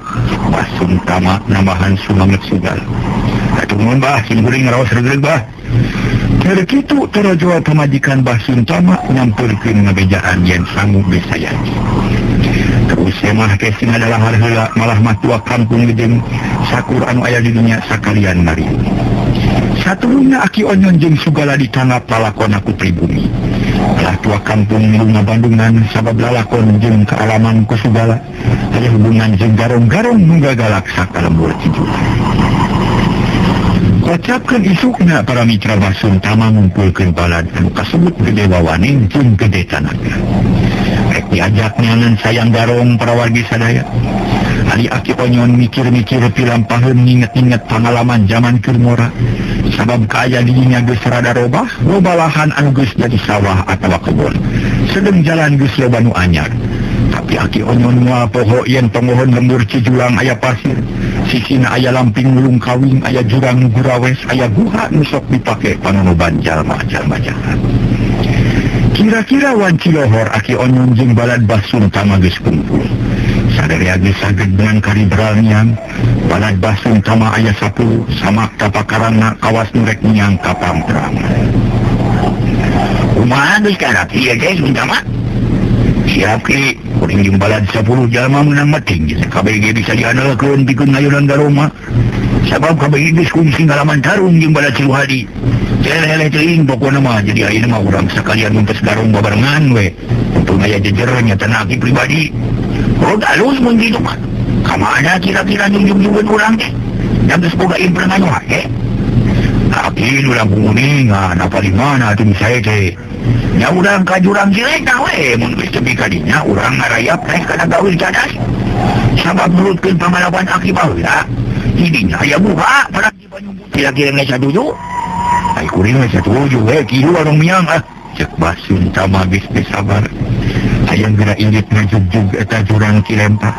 Bah Suntama nambahan sumanget Sugala. Atuh nuhun bah sing kuring ngaraos regreg bah. Keur kitu tarajoa pamajikan Bah Suntama nyampeurkeun ngabejaan yen sangu geus sayagi. Terus mah teh sing adalah heula malah mah tua kampung jeung sakur anu aya di dunya sakalian mari. Satuluyna Aki Onyon jeung Sugala ditanggap lalakon ku pribumi. Lah tua kampung milu ngabandungan sabab lalakon jeung kaalaman ku Sugala aya hubungan jeung garong-garong nu gagalak sakalembur Cijulang. Kocapkeun isukna para mitra Basun Tama ngumpulkeun balad anu kasebut gede wawaning jeung gede tanaga. Rek diajak nyangan sayang garong para wargi sadaya. Ari Aki Onyon mikir-mikir pilampaheun nginget-nginget pangalaman zaman keur ngora. Sabab kaaya dirinya geus rada robah, loba lahan anu geus jadi sawah atawa kebon. Sedeng jalan geus loba nu anyar. Tapi Aki Onyon moal poho yen tongohon lembur Cijulang aya pasir. Sisina aya lamping nulung kawing, aya jurang nu gurawes, aya guha nu sok dipake panonoban jalma-jalma jahat. Kira-kira wanci lohor Aki Onyon jeung balad Basun Tama geus kumpul. Sadaya geus sagedean karibral niang, balad Basun Tama aya 10, samak tapakarangna kawas nu rek niang ka pamperangan. Kumaha geus karap ieu teh Sun Tama? Siap ki, kuring jeung balad 10 jalma meunang meting jeung KBG bisa diandalkeun pikeun ngayunan garoma. Sabab KBG geus kungsi ngalaman tarung jeung balad Siruhadi. Leleh teuing pokona mah jadi ayeuna mah urang sakalian ngumpes garong babarengan we. Untung aya jejer nyatana aki pribadi. Rod alus mun kitu mah. Ka mana kira-kira jungjung-jungkeun urang teh? Da geus boga imprengan wae. Aki nu langkung uningan apa di mana atuh saya teh. Nya urang ka jurang Cilengka we mun geus tepi ka dinya urang ngarayap teh kana gawir cadas. Sabab nurutkeun pangalaman aki baheula. Di dinya aya buha parang di panyumput kira-kira geus satuju. Ai kuring geus satuju we kieu warung miang ah. Cek Basun Tama geus teu sabar. Hayang geura indit ngajugjug eta jurang Cilengka.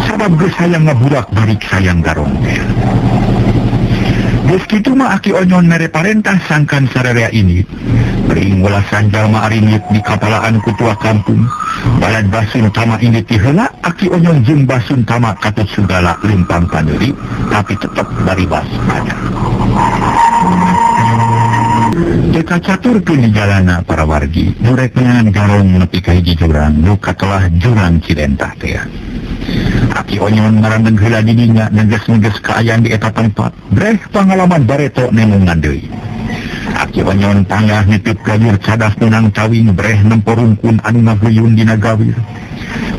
Sabab geus hayang ngaburak balik sayang garong teh. Geus kitu mah Aki Onyon mere parentah sangkan sararea ini. Bring welasan jalma arinit di kapalaan kutua kampung. Balad Basun Tama ini tiheula Aki Onyon jeung Basun Tama katut segala lempang kaneuri tapi tetep baribas pada. Teka caturkeun di jalana para wargi, nu rek neangan garong nepi ka hiji jurang nu katelah jurang Cilentah teh. Aki Onyon ngarandeng heula di dinya neges-neges kaayaan di eta tempat. Breh pangalaman bareto nemungan deui. Aki Onyon panggah nitip gawir cadas nunang tawing breh nempo rungkun anu ngaguyun dina gawir.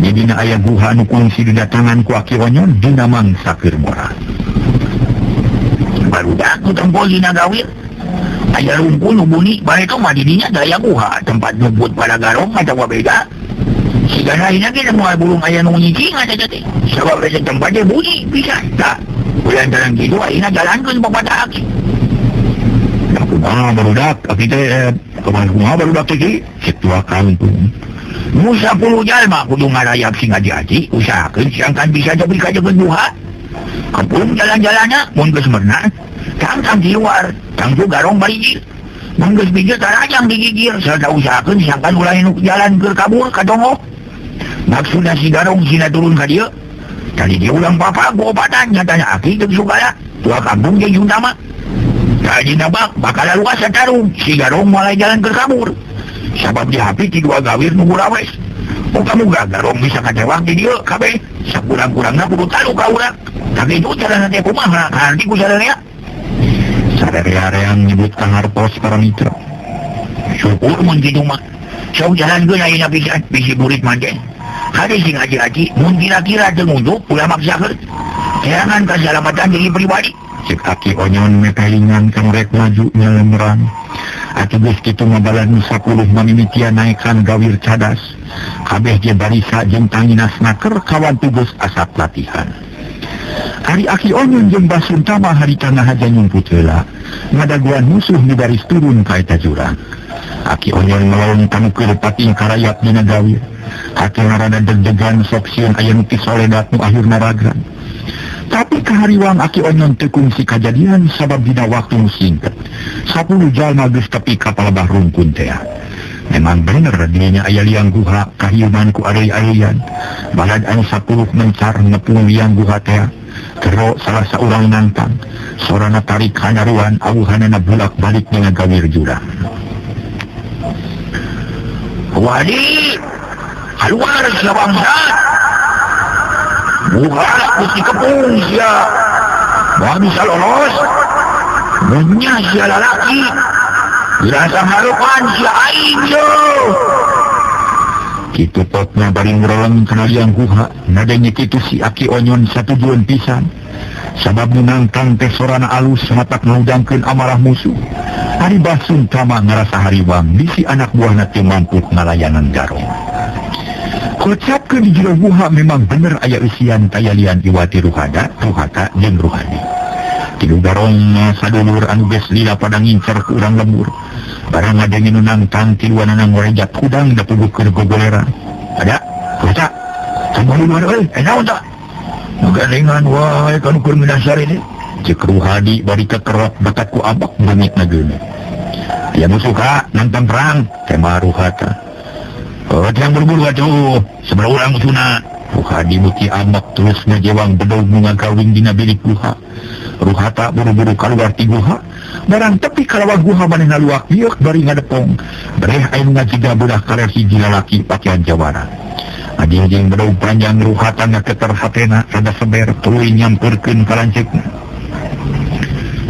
Di dina aya guha anu kungsi didatangan ku Aki Onyon dina mangsa keur mora. Barudak nu tempo dina gawir. Aya rungkun nu buni bareto mah di dinya daya guha tempat nyebut pada garong atawa beda. Sigana ayeuna ge moal burung aya nu nyicing eta teh. Sabab eta tempat teh bunyi pisan. Tah, kulantaran kitu ayeuna jalankeun papada aki. Kumaha barudak aki teh kumaha barudak teh ki cek tua kampung. Nu 10 jalma kudu ngarayap sing aji-aji usahakeun sangkan bisa tepi ka jeung duha. Kampung jalan-jalanna mun geus merenah tangtang di luar, tangtu garong barijil. Mun geus bijil tarajang digigir sarta usahakeun sangkan ulah nu jalan keur kabur ka dongo. Maksudna si garong sina turun ka dieu. Tadi dia ulang papa ku obatan nyatanya aki jeung sugala tua kampung jeung Sundama. Tadi nabak bakal luas tarung si garong mulai jalan keur kabur. Sabab dihapi ti dua gawir nu gurawes. Muga-muga garong bisa katewak di dieu kabeh. Sakurang-kurangna kudu talu ka urang. Tapi itu carana teh kumaha nanti ku sararea. Sararea-reang nyebut kangartos para mitra. Syukur mun kitu mah. Sok jalankeun ayeuna pisan bisi murid mah teh. Hade sing aji-aji mun kira-kira teu ngunjuk ulah maksakeun. Serangan kasalamatan diri pribadi. Cek Aki Onyon mepelingan kang rek maju nyelemran. Atuh geus kitu ngabalan 10 mamimitian naekan gawir cadas. Kabeh ge barisa jeung tanginasna keur kawan tugas asap latihan. Ari Aki Onyon jeung Basun Tama harita ngahaja nyumput heula. Ngadaguan musuh nu baris turun ka eta jurang. Aki Onyon melong tanukeun pating karayap dina gawir. Hati rada deg-degan sok sieun aya nu tisoledat nu akhirna ragrag. Tapi kahariwang Aki Onyon teu kungsi kajadian sabab dina waktu nu singkat. 10 jalma geus tepi ka palebah rungkun teh. Memang bener dinya aya liang guha kahiuman ku arei-areian. Balad anu 10 mencar ngepung liang guha teh. Tero salah saurang nantang. Sorana tarik kanaruan awuhanana bulak-balik dina gawir jurang. Wadi keluar sia bangsa. Buka mesti kepung sia. Moal bisa lolos. Munya sia lalaki. Dirasa harupan sia aing yo. Kitu potna bari ngroleng kana liang guha, nadenge kitu si Aki Onyon satujuan pisan. Sabab nu nangtang teh sorana alus matak ngahudangkeun amarah musuh. Ari Basun tama ngarasa hariwang bisi anak buahna teu mampu ngalayanan garong. Kocapkeun di jero guha memang bener aya eusian tayalian Iwati Ruhada, Ruhata jeung Ruhadi. Tilu garong sadulur anu geus lila pada ngincer ku urang lembur. Barang ngadenge nu nangtang tiluanana ngorejat hudang da puguh keur gogoleran. Ada, Ruhata. Samoho luar euy, naon tah? Gandengan wae kanu keur ngeunah ini. Ceuk Ruhadi bari kekerok bakat ku abak beungitna geuneuh. Aya musuh ka nangtang perang, tema Ruhata. Oh, tiang buru-buru atuh, sabaraha urang musuhna. Ruhadi beuki ambek terus ngajewang bedog nu ngagawing dina bilik guha. Ruhata buru-buru kaluar ti guha, barang tepi kalawang guha manehna luak lieuk bari ngadepong. Bereh aya nu ngajiga beulah kaler hiji lalaki pakean jawara. Ajing-jing bedog panjang Ruhata ngaketer hatena rada seber tuluy nyamperkeun ka lanceukna.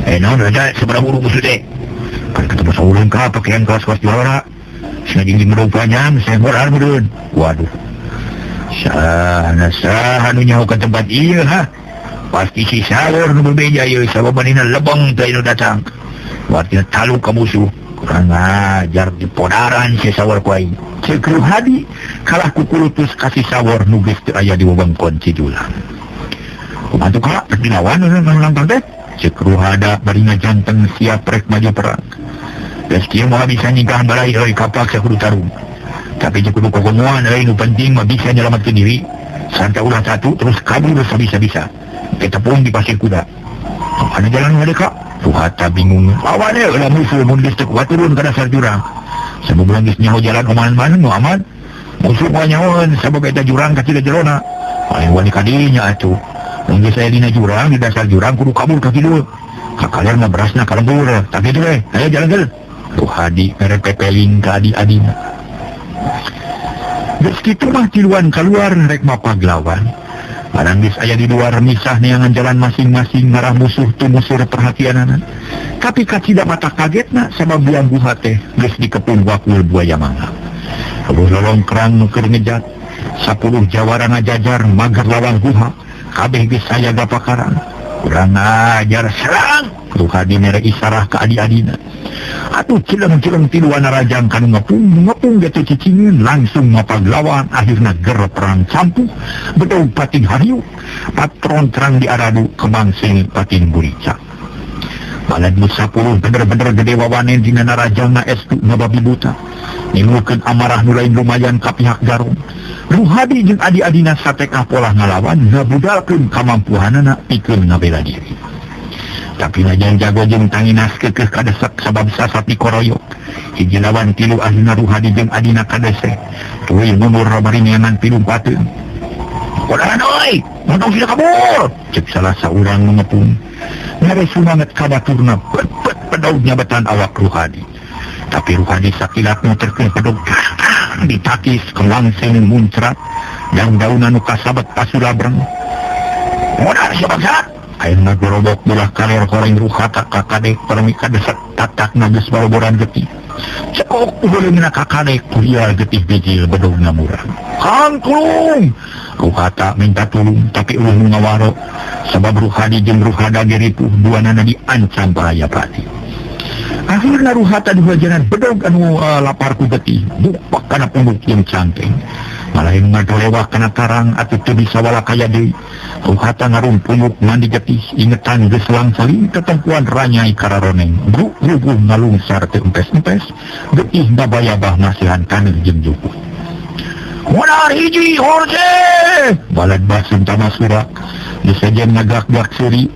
Naon rada sabaraha buru musuh teh? Kan ketemu saurang ka pakean kaos-kaos jawara. Sajing bedog panjang senggoran meureun. Waduh. Sahana saha nu nyaho ka tempat ieu ha? Pasti si Sawor nu bebeja ieu sabab manehna lebeng teh nu datang. Wartina talu ka musuh. Kurang ajar di podaran si Sawor ku aing. Ceuk Ruhadi kalah ku kulutus ka si Sawor nu geus teu aya di wewengkon Cijulang. Kumaha tuh ka rek dilawan nu nangtang teh? Ceuk Ruhada bari ngajanteng siap rek maju perang. Geus kieu moal bisa nyingkahan balai euy kapaksa kudu tarung. Tapi jeung kudu kokomoan euy nu penting mah bisa nyelametkeun diri. Santa ulah satu terus kabur sabisa-bisa. Ketepung di pasir kuda. Ada jalan ada kak? Ruhata bingung. Lawan euy lah musuh mun geus teu kuat turun ka dasar jurang. Sabubulan geus nyaho jalan oman-man nu aman. Musuh moal nyahoeun sabab eta jurang ka cida jerona. Paling wani ka dinya atuh. Mun geus aya dina jurang di dasar jurang kudu kabur ka kidul. Ka kaler mah berasna ka lembur. Tapi kitu we, ayo jalan geus. Ruhadi mere pepeling ka adi-adina. Geus kitu mah tiluan kaluar rek mapaglawan. Barang geus aya di luar misah neangan jalan masing-masing ngarah musuh tu musur perhatianana. Tapi kacida mata kagetna sabab buang guha teh geus dikepung wakul buaya mangga. Eueuh lolongkrang nu keur ngejat, 10 jawara ngajajar mager lawang guha, kabeh geus aya gapakarang. Kurang ajar serang. Ruhadi mere isarah ka adi-adina. Atuh cileng-cileng tiluan rajang kanu ngepung, ngepung getu cicingin langsung mapaglawan akhirna ger perang campuh bedog pating hariuk patron terang diaradu kemangsing pating burica. Balad nu 10 bener-bener gede wawanen dina narajangna estu ngababi buta. Nimbulkeun amarah nu lain lumayan ka pihak garong. Ruhadi jeung adi-adina satekah polah ngalawan ngabudalkeun kamampuhanana pikeun ngabela diri. Tapi najan jago jeung tanginas keukeuh kadesek sabab sasat dikoroyok. Hiji lawan tilu ahlina Ruhadi jeung adina kadesek. Tuluy mundur bari neangan pilumpateun. Kodaran euy, montong sida kabur. Ceuk salah saurang nu ngepung. Mere sumanget ka baturna bet-bet pedog nyabetan awak Ruhadi. Tapi Ruhadi sakilat muterkeun pedog ditakis kelangsing muncrat dan daunan nu kasabet pasulabreng. Modar sia bangsa. Ayeuna gorobok belah kaler koreng Ruhata ka kadek permi kadesek tatakna geus baloboran getih. Cekok uleungna ka kadek kurial getih bijil bedogna murah. Kang tulung. Ruhata minta tulung tapi eueuh nu ngawaro sabab Ruhadi jeung Ruhada ge ripuh duanana diancam bahaya pati. Akhirna Ruhata dihujanan bedog anu lapar ku getih bupak kana punduk jeung cangkeng. Malahin ngadolewah kana karang atuh teu bisa walakaya deui. Ruhata ngarumpuyuk mandi getih ingetan geus langsaling ketempuan ranyai kararoneng. Ruguh ngalungsar teu empes-empes getih ngabayabah masihan kaneuh jeung jukut. Modar hiji horse. Balad basun tamasura geus saja ngagak-gak seuri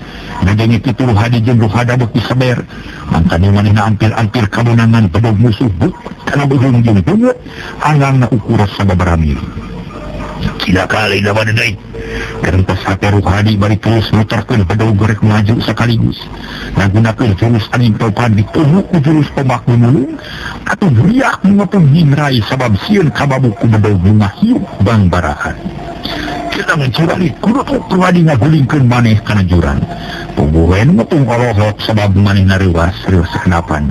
ngadenge kitu Ruhadi jeung Ruhada beuki seber. Mangkane manehna ampir-ampir kabenangan bedog musuh buk kana beuheung jeung beungeut angangna ukur sababaraha mili. Gila kali lawan deui. Gerentas hate Ruhadi bari terus muterkeun bedog rek maju sekaligus. Ngagunakeun jurus angin topan dituhu ku jurus tombak gulung atuh riak nu ngepung nyingrai sabab sieun kababuk ku bedog nu ngahiup bangbarahan. Sedang curalit kudu Ruhadi ngagulingkeun maneh kana jurang. Puguh ngepung olohok sabab maneh nareuwas riweuh sakenapan.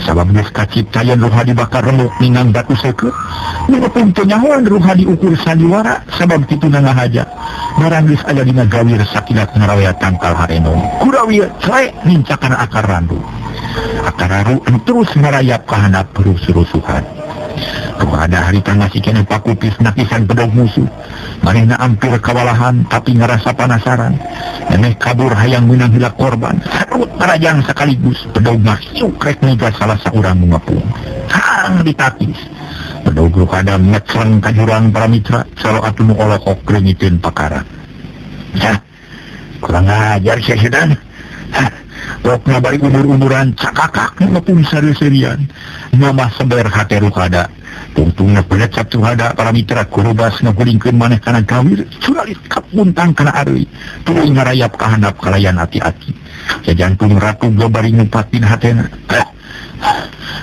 Sabab geus kacipta yen Ruhadi bakal remuk ningang batu seukeut. Nu ngepung teu nyahoan Ruhadi ukur sandiwara sabab kituna ngahaja. Barang geus aya dina gawir sakilat ngarawea tangkal harenong. Kurawi clek nincak kana akar randu. Akar randu terus ngarayap ka handap rusuh-rusuhan. Ruhada harita masih keneh pakupis nakisan bedog musuh. Manehna ampir kawalahan tapi ngarasa panasaran. Neneh kabur hayang meunang heula korban. Sarut marajang sekaligus bedog mah hiuk rek niga salah saurang nu ngepung. Tang ditakis. Bedog Ruhada ngecleng ka jurang para mitra salo atuh nu olokok reungiteun pakara. Hah, kurang ajar sia setan. Hah, pokna bari umur-umuran cakakak nu ngepung sareu-seurian. Namah seber hate Ruhada. Tungtungna pelecap Ruhada para mitra kurubas ngagulingkeun maneh kana gawir curalit kapuntang kana areuy tuluy ngarayap ka handap kalayan ati-ati. Jajantung ratu bari ngumpatin hatena.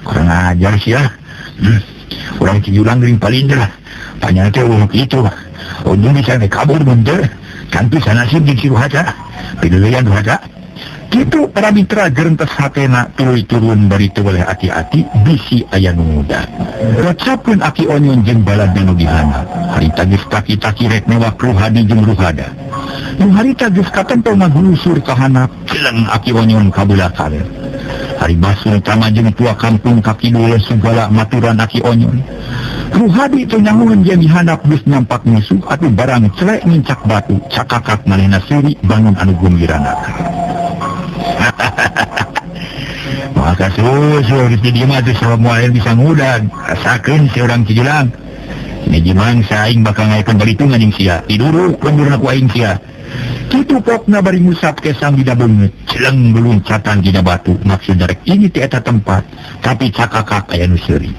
Kurang ajar sia. Urang Cijulang geuning palinter. Panyana teh eueuh kitu. Untung bisa kabur mun teu. Kantu sanasib jeung si Ruhada. Pidulian Ruhada. Kitu para mitra gerentes hatena tuluy turun bari teu boleh ati-ati bisi aya nu muda. Racapkeun Aki Onyon jeung balad nu dihandap. Harita geus taki-taki rek newak Ruhadi jeung Ruhada. Nu harita geus katempo ngagulusur ka handap, celeng Aki Onyon ka belah kaler. Hari Basul tama jeung tua kampung ka kidul segala maturan Aki Onyon. Ruhadi teu nyahoeun jeung dihandap geus nyampak musuh atuh barang celek nincak batu cakakak manehna seuri bangun anu gumbirana. Maka susu di dieu mah teh sabab moal bisa ngudag. Rasakeun si urang Cijulang. Hiji mangsa aing bakal ngayakeun balitungan jeung sia. Diduruk lemburna ku aing sia. Kitu pokna bari ngusap kesang dina beungeut. Celeng beluncatan dina batu. Maksud rek ini ti eta tempat, tapi cakakak aya nu seuri.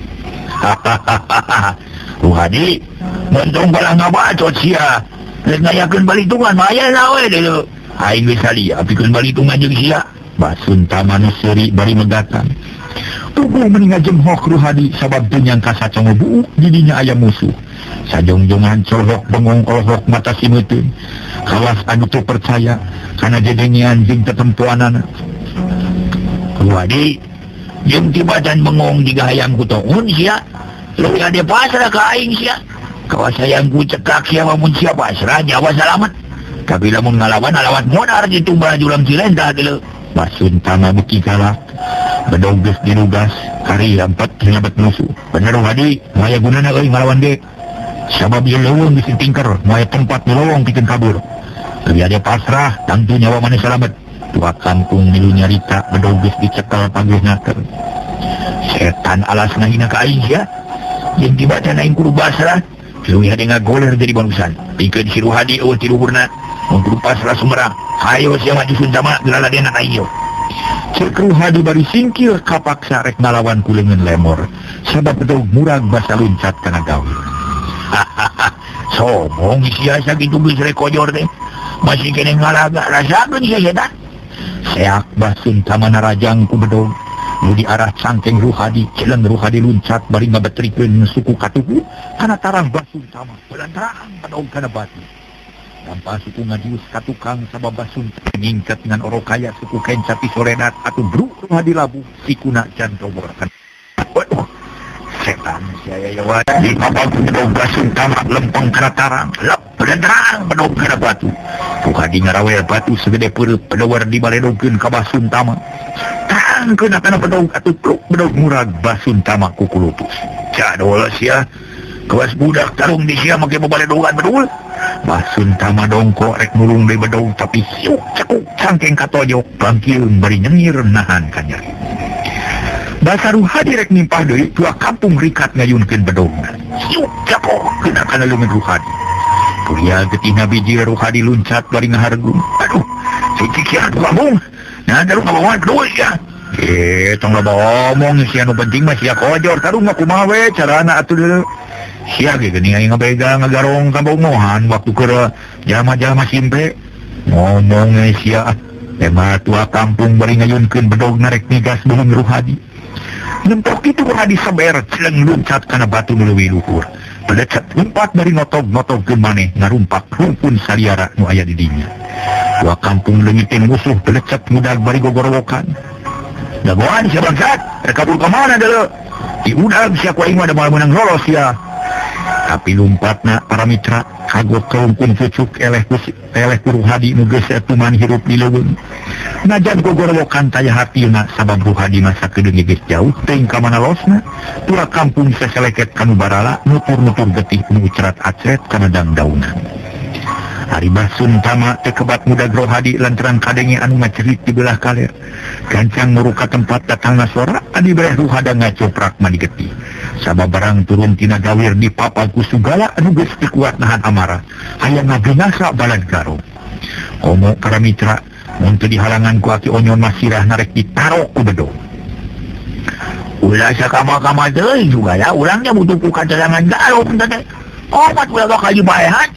Ruhadi, mentong balah ngabacot sia. Rek ngayakeun balitungan mah aya nawe deuleu. Aing geus salia pikeun balitungan jeung sia. Basun tamanu seuri bari megatan. Tubuh meni ngajemhok Ruhadi sabab teu nyangka sacongo buuk di dinya aya musuh. Sajongjongan cohok bengong olohok mata simeuteun. Kawas anu teu percaya kana jedengean jeung tetempoanana. Ruhadi jeung tibatan bengong jiga hayang ku toun sia. Leuwih ade pasrah ka aing sia. Kawas hayang ku cekak sia mun sia pasrah nyawa salamet. Tapi lamun ngalawan alawat modar ditumbal julang Cilenta deuleu. Basun tama beuki galak. Bedog geus dirugas kari empat nyabet musuh. Bener Ruhadi, moal gunana euy ngalawan ge. Sabab ieu leuweung geus tingker, moal tempat nu lowong pikeun kabur. Leuwih ade pasrah, tangtu nyawa maneh salamet. Tua kampung milu nyarita bedog geus dicekel panggih naker. Setan alas ngahina ka aing sia. Jeung tibatan aing kudu basrah. Leuwih ade ngagoler jadi barusan. Pikeun si Ruhadi eueuh ti luhurna. Mun kudu pasrah sumerang. Hayo sia maju Suntama gelaladena aing ieu. Cek Ruhadi bari singkir kapaksa rek ngalawan ku leungeun lemor. Sabab bedog murag basa luncat kana gawir. Sombong sia sakitu geus rek kojor teh. Masih keneh ngalaga rasakeun sia setan. Seak Basun Tama narajang ku bedog. Nu di arah cangkeng Ruhadi, celeng Ruhadi luncat bari ngabetrikeun suku katuhu kana tarang Basun Tama. Belantarang bedog kana batu. Nampa suku ngadius ka tukang sabab Basun nyingket ngan orokaya suku kenca pisoledat atuh bruk Ruhadi labuh sikuna can toborkan. Waduh, setan sia ya wa. Di papal bedog Basun Tama lempeng kana tarang, lep belantarang bedog kana batu. Ruhadi ngarawel batu segede peureub pedowar dibaledogkeun ka Basun Tama. Tang kena kana bedog atuh pluk bedog murag Basun Tama kukulutus. Jadol sia. Kewas budak tarung di sia make babaledogan bedul. Basun Tama dongkok rek nulung deui bedog tapi siuk cekuk cangkeng katojok bangkieun bari nyengir nahan ka nyeri. Basa Ruhadi rek nimpah deui tua kampung rikat ngayunkeun bedogna. Siuk cekok kena kana leungeun Ruhadi. Kuria getihna biji Ruhadi luncat bari ngahargung. Aduh, si cikiat gabung. Nah, daru ngabawa bedul sia. Tong loba omong sia nu penting mah sia kojor. Tarung mah kumaha we carana atuh deuleu. Sia ge geuning aing ngabegang ngagarong ka bongohan waktu keur jalma-jalma simpe. Ngomong we sia. Ema tua kampung bari ngayunkeun bedog narek migas beuheung Ruhadi. Nempok kitu Ruhadi saber celeng luncat kana batu nu leuwih luhur. Pelecet lumpat dari notog-notogkeun maneh ngarumpak rumpun saliara nu aya di dinya. Dua kampung leungitin musuh pelecet mudag bari gogorowokan. Dagoan sia bangsat, rek kabur ka mana deuleu? Diudag sia ku aing mah da moal meunang lolos sia. Tapi lumpatna para mitra kagok kaungkun cucuk eleh ku Ruhadi nu geus etuman hirup di leuweung. Najan gogorowokan taya hatina sabab Ruhadi mah sakedeung geus jauh teuing ka mana losna. Tua kampung seseleket kanu barala nutur-nutur getih nu ucrat-acret kana dangdaunan. Ari Basun Tama teu kebat mudag Rohadi lantaran kadenge anu ngacerit di belah kaler. Gancang muru ka tempat datangna sora adi bereh Ruhada ngacoprak mani getih. Sabab barang turun tina gawir dipapag ku Sugala anu geus teu kuat nahan amarah. Hayang ngabinasa balad Garong. Komo para mitra mun teu dihalangan ku Aki Onyon mah sirah narek ditaro ku bedog. Ulah sakama-kama deui Sugala urang nya butuh ku katerangan Garong teh. Obat ulah bakal dibaehan.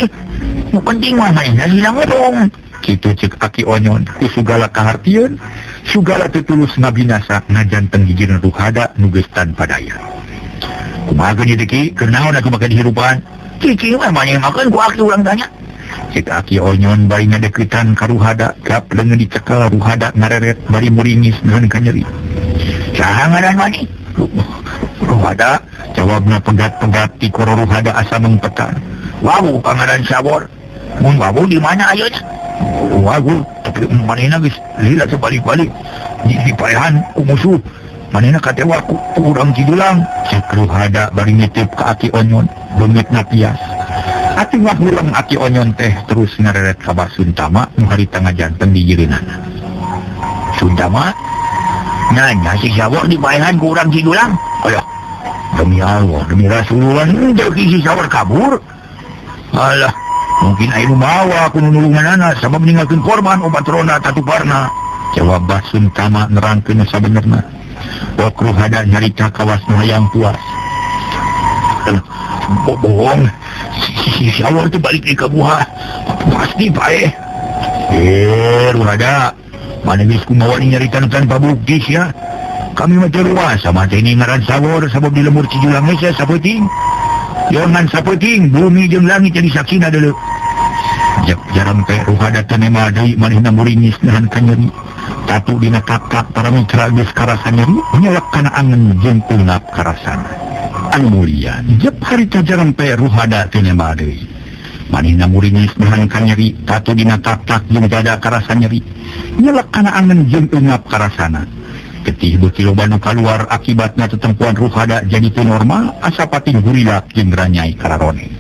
Nu penting mah manehna sila ngomong. Kitu ceuk Aki Onyon ku Sugala kahartieun. Sugala teu tulus ngabinasa najan teng hijirna Ruhada nu geus tanpa daya. Kumaha geus ieu Ki? Keur naon atuh make dihirupan? Cicing mah maneh makeun ku Aki urang tanya. Ceuk Aki Onyon bari ngadeuketan ka Ruhada, gap leungeun dicekel Ruhada ngareret bari muringis neun ka nyeri. Saha ngaran maneh? Ruhada, jawabna pegat-pegat ti koro Ruhada asa mengpetan. Wawu pangaran Sabor. Mun wawu di mana ayeuna? Wawu, tapi manehna geus lila sebalik-balik. Dipaehan ku musuh. Manehna katewa ku urang Cidulang. Ceuk Ruhada bari ngitip ka Aki Onyon, beungeutna pias. Atuh ngahuleng Aki Onyon teh terus ngareret ka Basun Tama nu harita ngajanten di jireunana. Suntama? Nanya si Sabor dipaehan ku urang Cidulang. Alah, demi Allah, demi Rasulullah, henteu si Sabor kabur. Alah, mungkin aya nu mawa ku nulunganana sabab ninggalkeun korban obat ronda tatuparna. Jawab Basun Tama nerangkeun sabenerna. Wak Ruhada nyarita kawas nu hayang puas. Bohong, si Sabor teh balik deui ka buha. Pasti paeh. Ruhada, mana geus kumawa nyarita nu tanpa bukti sia. Kami mah teu ruas sama teh ini ngaran Sabor sabab di lemur Cijulang geus sapeuting. Jangan sapeuting, bumi jeung langit jadi saksina deuleu. Jarang teh Ruhada teh nema deui manehna muringis nahan ka nyeri. Tatu dina kakak para mitra geus karasa nyeri, nyelek kana angen jeung ungap karasana. Anu mulia, jep harita jarang teh Ruhada teh nema deui. Manehna muringis nahan ka nyeri, tatu dina kakak jeung dada karasa nyeri. Nyelek kana angen jeung ungap karasana. Getih beuki loba nu kaluar akibatna tetempuan Ruhada jadi teu normal asa pating gurilak jeung ranyai kararone.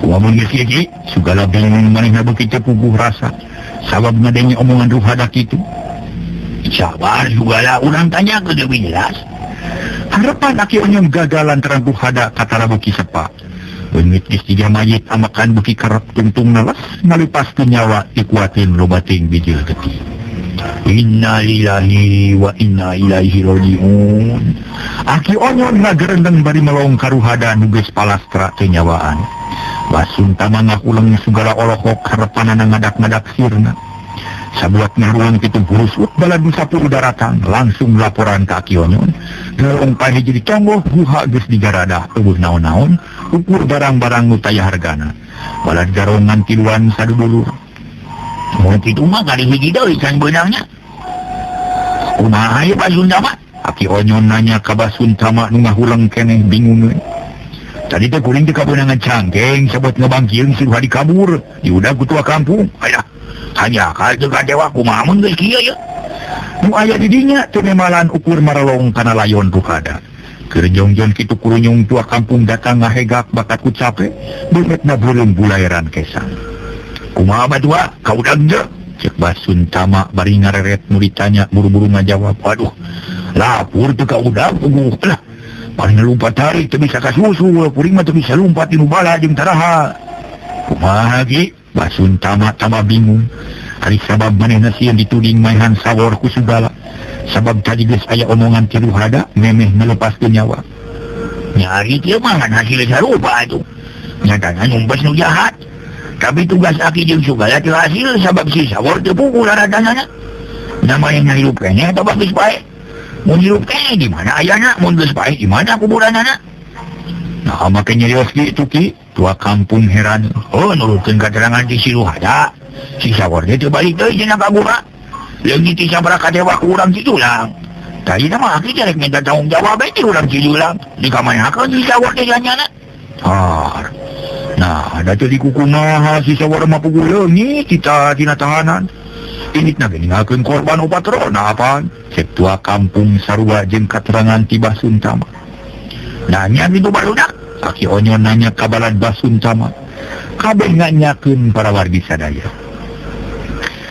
Wamun geus ieu Sugala bingung manehna beuki teu puguh rasa sabab ngadenge omongan Ruhada kitu. Sabar Sugala urang tanya ke leuwih jelas. Harapan Aki Onyon gagal lantaran Ruhada katara beuki sepa. Beungit geus tiga mayit amakan beuki karep tungtung neles ngalipaskeun nyawa dikuatin loba teuing bijil getih. Innalillahi wa inna ilaihi rajiun. Aki Onyon ngagerendeng bari melong ka Ruhada nu geus palastra teu nyawaan. Basun Tama ngahuleng Sugala olohok harepanana ngadak-ngadak sirna. Sabuat ngaruang kitu burusut balad nu sapuluh daratang langsung laporan ka Aki Onyon. Ngelong paeh jadi tonggoh guha geus digaradah eueuh naon-naon ukur barang-barang nu taya hargana. Balad Garong ngan tiluan sadudulur. Mun kitu mah kali hiji deui can beunangnya. Kumaha ieu Basun Tama? Aki Onyon nanya ka Basun Tama nu ngahuleng keneh bingung. Tadi teh kuring teh kabeunangan cangkeng sabot ngebangkieun si Ruhadi kabur diudag ku tua kampung. Alah, hanya akal teu kadewa kumaha mun geus kieu ye. Nu aya di dinya teu nemalan ukur maralong kana layon Ruhada. Keur jongjon kitu kurunyung tua kampung datang ngahegak bakat ku cape, beungeutna beureum bulaeran kesang. Kumaha batua kaudag teu? Ceuk Basun Tama bari ngareret nu ditanya buru-buru ngajawab. Aduh, lapur teu kaudag puguh lah. Paling lompat tarik teu bisa kasusul, kuring mah teu bisa lompat di nu bala jeung taraha. Kumaha ge? Basun Tama tambah bingung. Ari sabab manehna sieun dituding maehan sawor ku Sugala. Sabab tadi geus aya omongan ti Ruhada memeh ngalepaskeun nyawa. Nyari kieu mah ngan hasil sarupa atuh. Nyatana nyumpes nu jahat. Tapi tugas Aki jeung Sugala teu hasil sabab si sawor teu puguh laradanana. Namanya hirup keneh atawa geus paeh. Mun hirup keneh di mana ayana, mun geus paeh di mana kuburanana? Nah make nyerios kitu ki tua kampung heran. Oh nurutkeun katerangan ti si Ruhada. Si Sawor teh teu balik deui cenah ka guha. Leungit ti sabaraha kadewa ku urang Cijulang. Tadina mah aki teh rek minta tanggung jawab bae ti urang Cijulang. Dikamanakeun si Sawor teh janyana. Har. Nah, da teu dikukumaha si Sawor mah puguh leungit kita tina tahanan. Inditna ge ninggalkeun korban opatrona apaan? Cek tua kampung sarua jeung katerangan ti Bah Suntama. Nanya kitu barudak. Aki Onyon nanya ka balad Bah Suntama. Kabeh nganyakeun para wargi sadaya.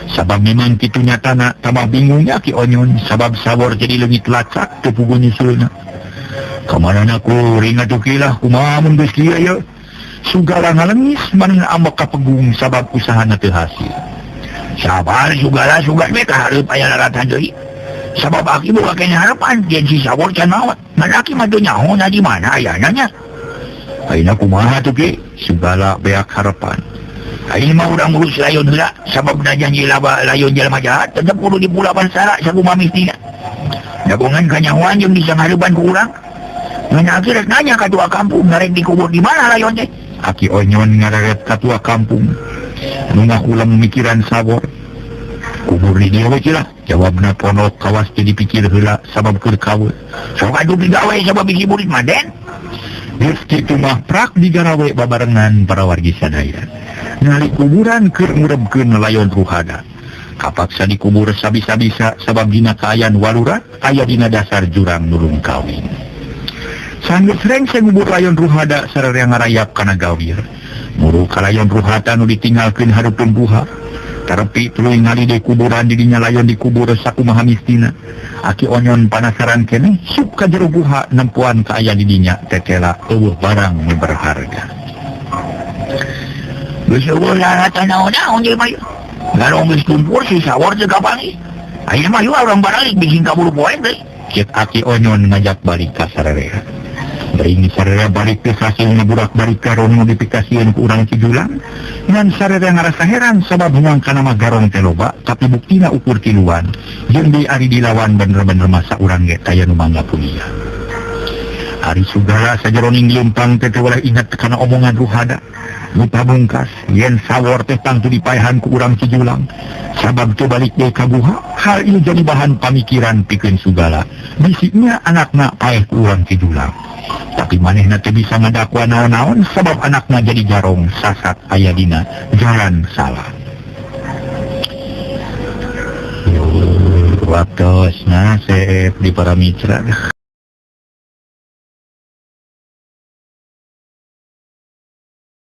Sabab memang kitu nyatana tambah bingungnya Aki Onyon sabab Sawor jadi leungit lacak teu puguh nyusulna. Kamanana kuring atuh kilah kumaha mun geus kieu ye. Sugala ngalengis manehna ambek ka pegung sabab usahana teu hasil. Sabar Sugala sugan we ka hareup aya laratan deui. Sabab aki boga keneh harapan yen si Sawor can maot. Ngan aki mah teu nyaho na di mana ayana nya. Ayeuna kumaha tuh ki? Sugala beak harapan. Ayeuna mah urang ngurus layon heula sabab na janji laba layon jelema jahat tetep kudu dipulapan sara sakumaha mistina. Dagongan kanyahoan jeung disanghareupan ku urang. Ngan aki rek nanya ka tua kampung ngarek dikubur di mana layon teh. Aki Onyon ngareret ka tua kampung. Nu ngahulang mikiran Sawor. Kubur di dieu we lah. Jawabna pondok kawas teu dipikir heula sabab keur kawe. Sok atuh digawe sabab bisi burit mah den. Geus kitu mah prak digarawe babarengan para wargi sadaya. Ngali kuburan keur ngurebkeun layon Ruhada. Kapaksa dikubur sabisa-bisa sabab dina kaayaan walurat aya dina dasar jurang nulung kawin. Sanggeus rengse ngubur layon Ruhada sararea ngarayap kana gawir. Muru kalayon Ruhada nu ditinggalkeun hareupeun guha. Tarepi tuluy ngali deui kuburan di dinya layon dikubur sakumaha mistina. Aki Onyon panasaran keneh sup ka jero guha nempuan kaayaan di dinya tetela eueuh barang nu berharga. Geus eueuh laratan naon-naon jelema ieu. Garong geus tumpur si Sawor teu kapanggih. Ayeuna mah yeuh urang baralik bising kaburu poe deui. Cek Aki Onyon ngajak balik ka sararea. Bering sararea balik ke hasil ngaburak balik garong nu dipikasieun ku urang Cijulang. Ngan sararea ngarasa heran sabab huang kana mah garong teh loba tapi buktina ukur tiluan. Jeung deui ari dilawan bener-bener masa urang ge taya nu mangga punya. Ari Sugala sajeroning leumpang teh teu weleh ingat kana omongan Ruhada. Nu pamungkas yen Sawor teh tangtu dipaehan ku urang Cijulang. Sabab teu balik deui ka guha, hal ieu jadi bahan pamikiran pikeun Sugala. Bisiknya anakna paeh ku urang Cijulang. Tapi manehna teu bisa ngadakwa naon-naon sabab anakna jadi garong sasat aya dina jalan salah. Waktosna seep di para mitra.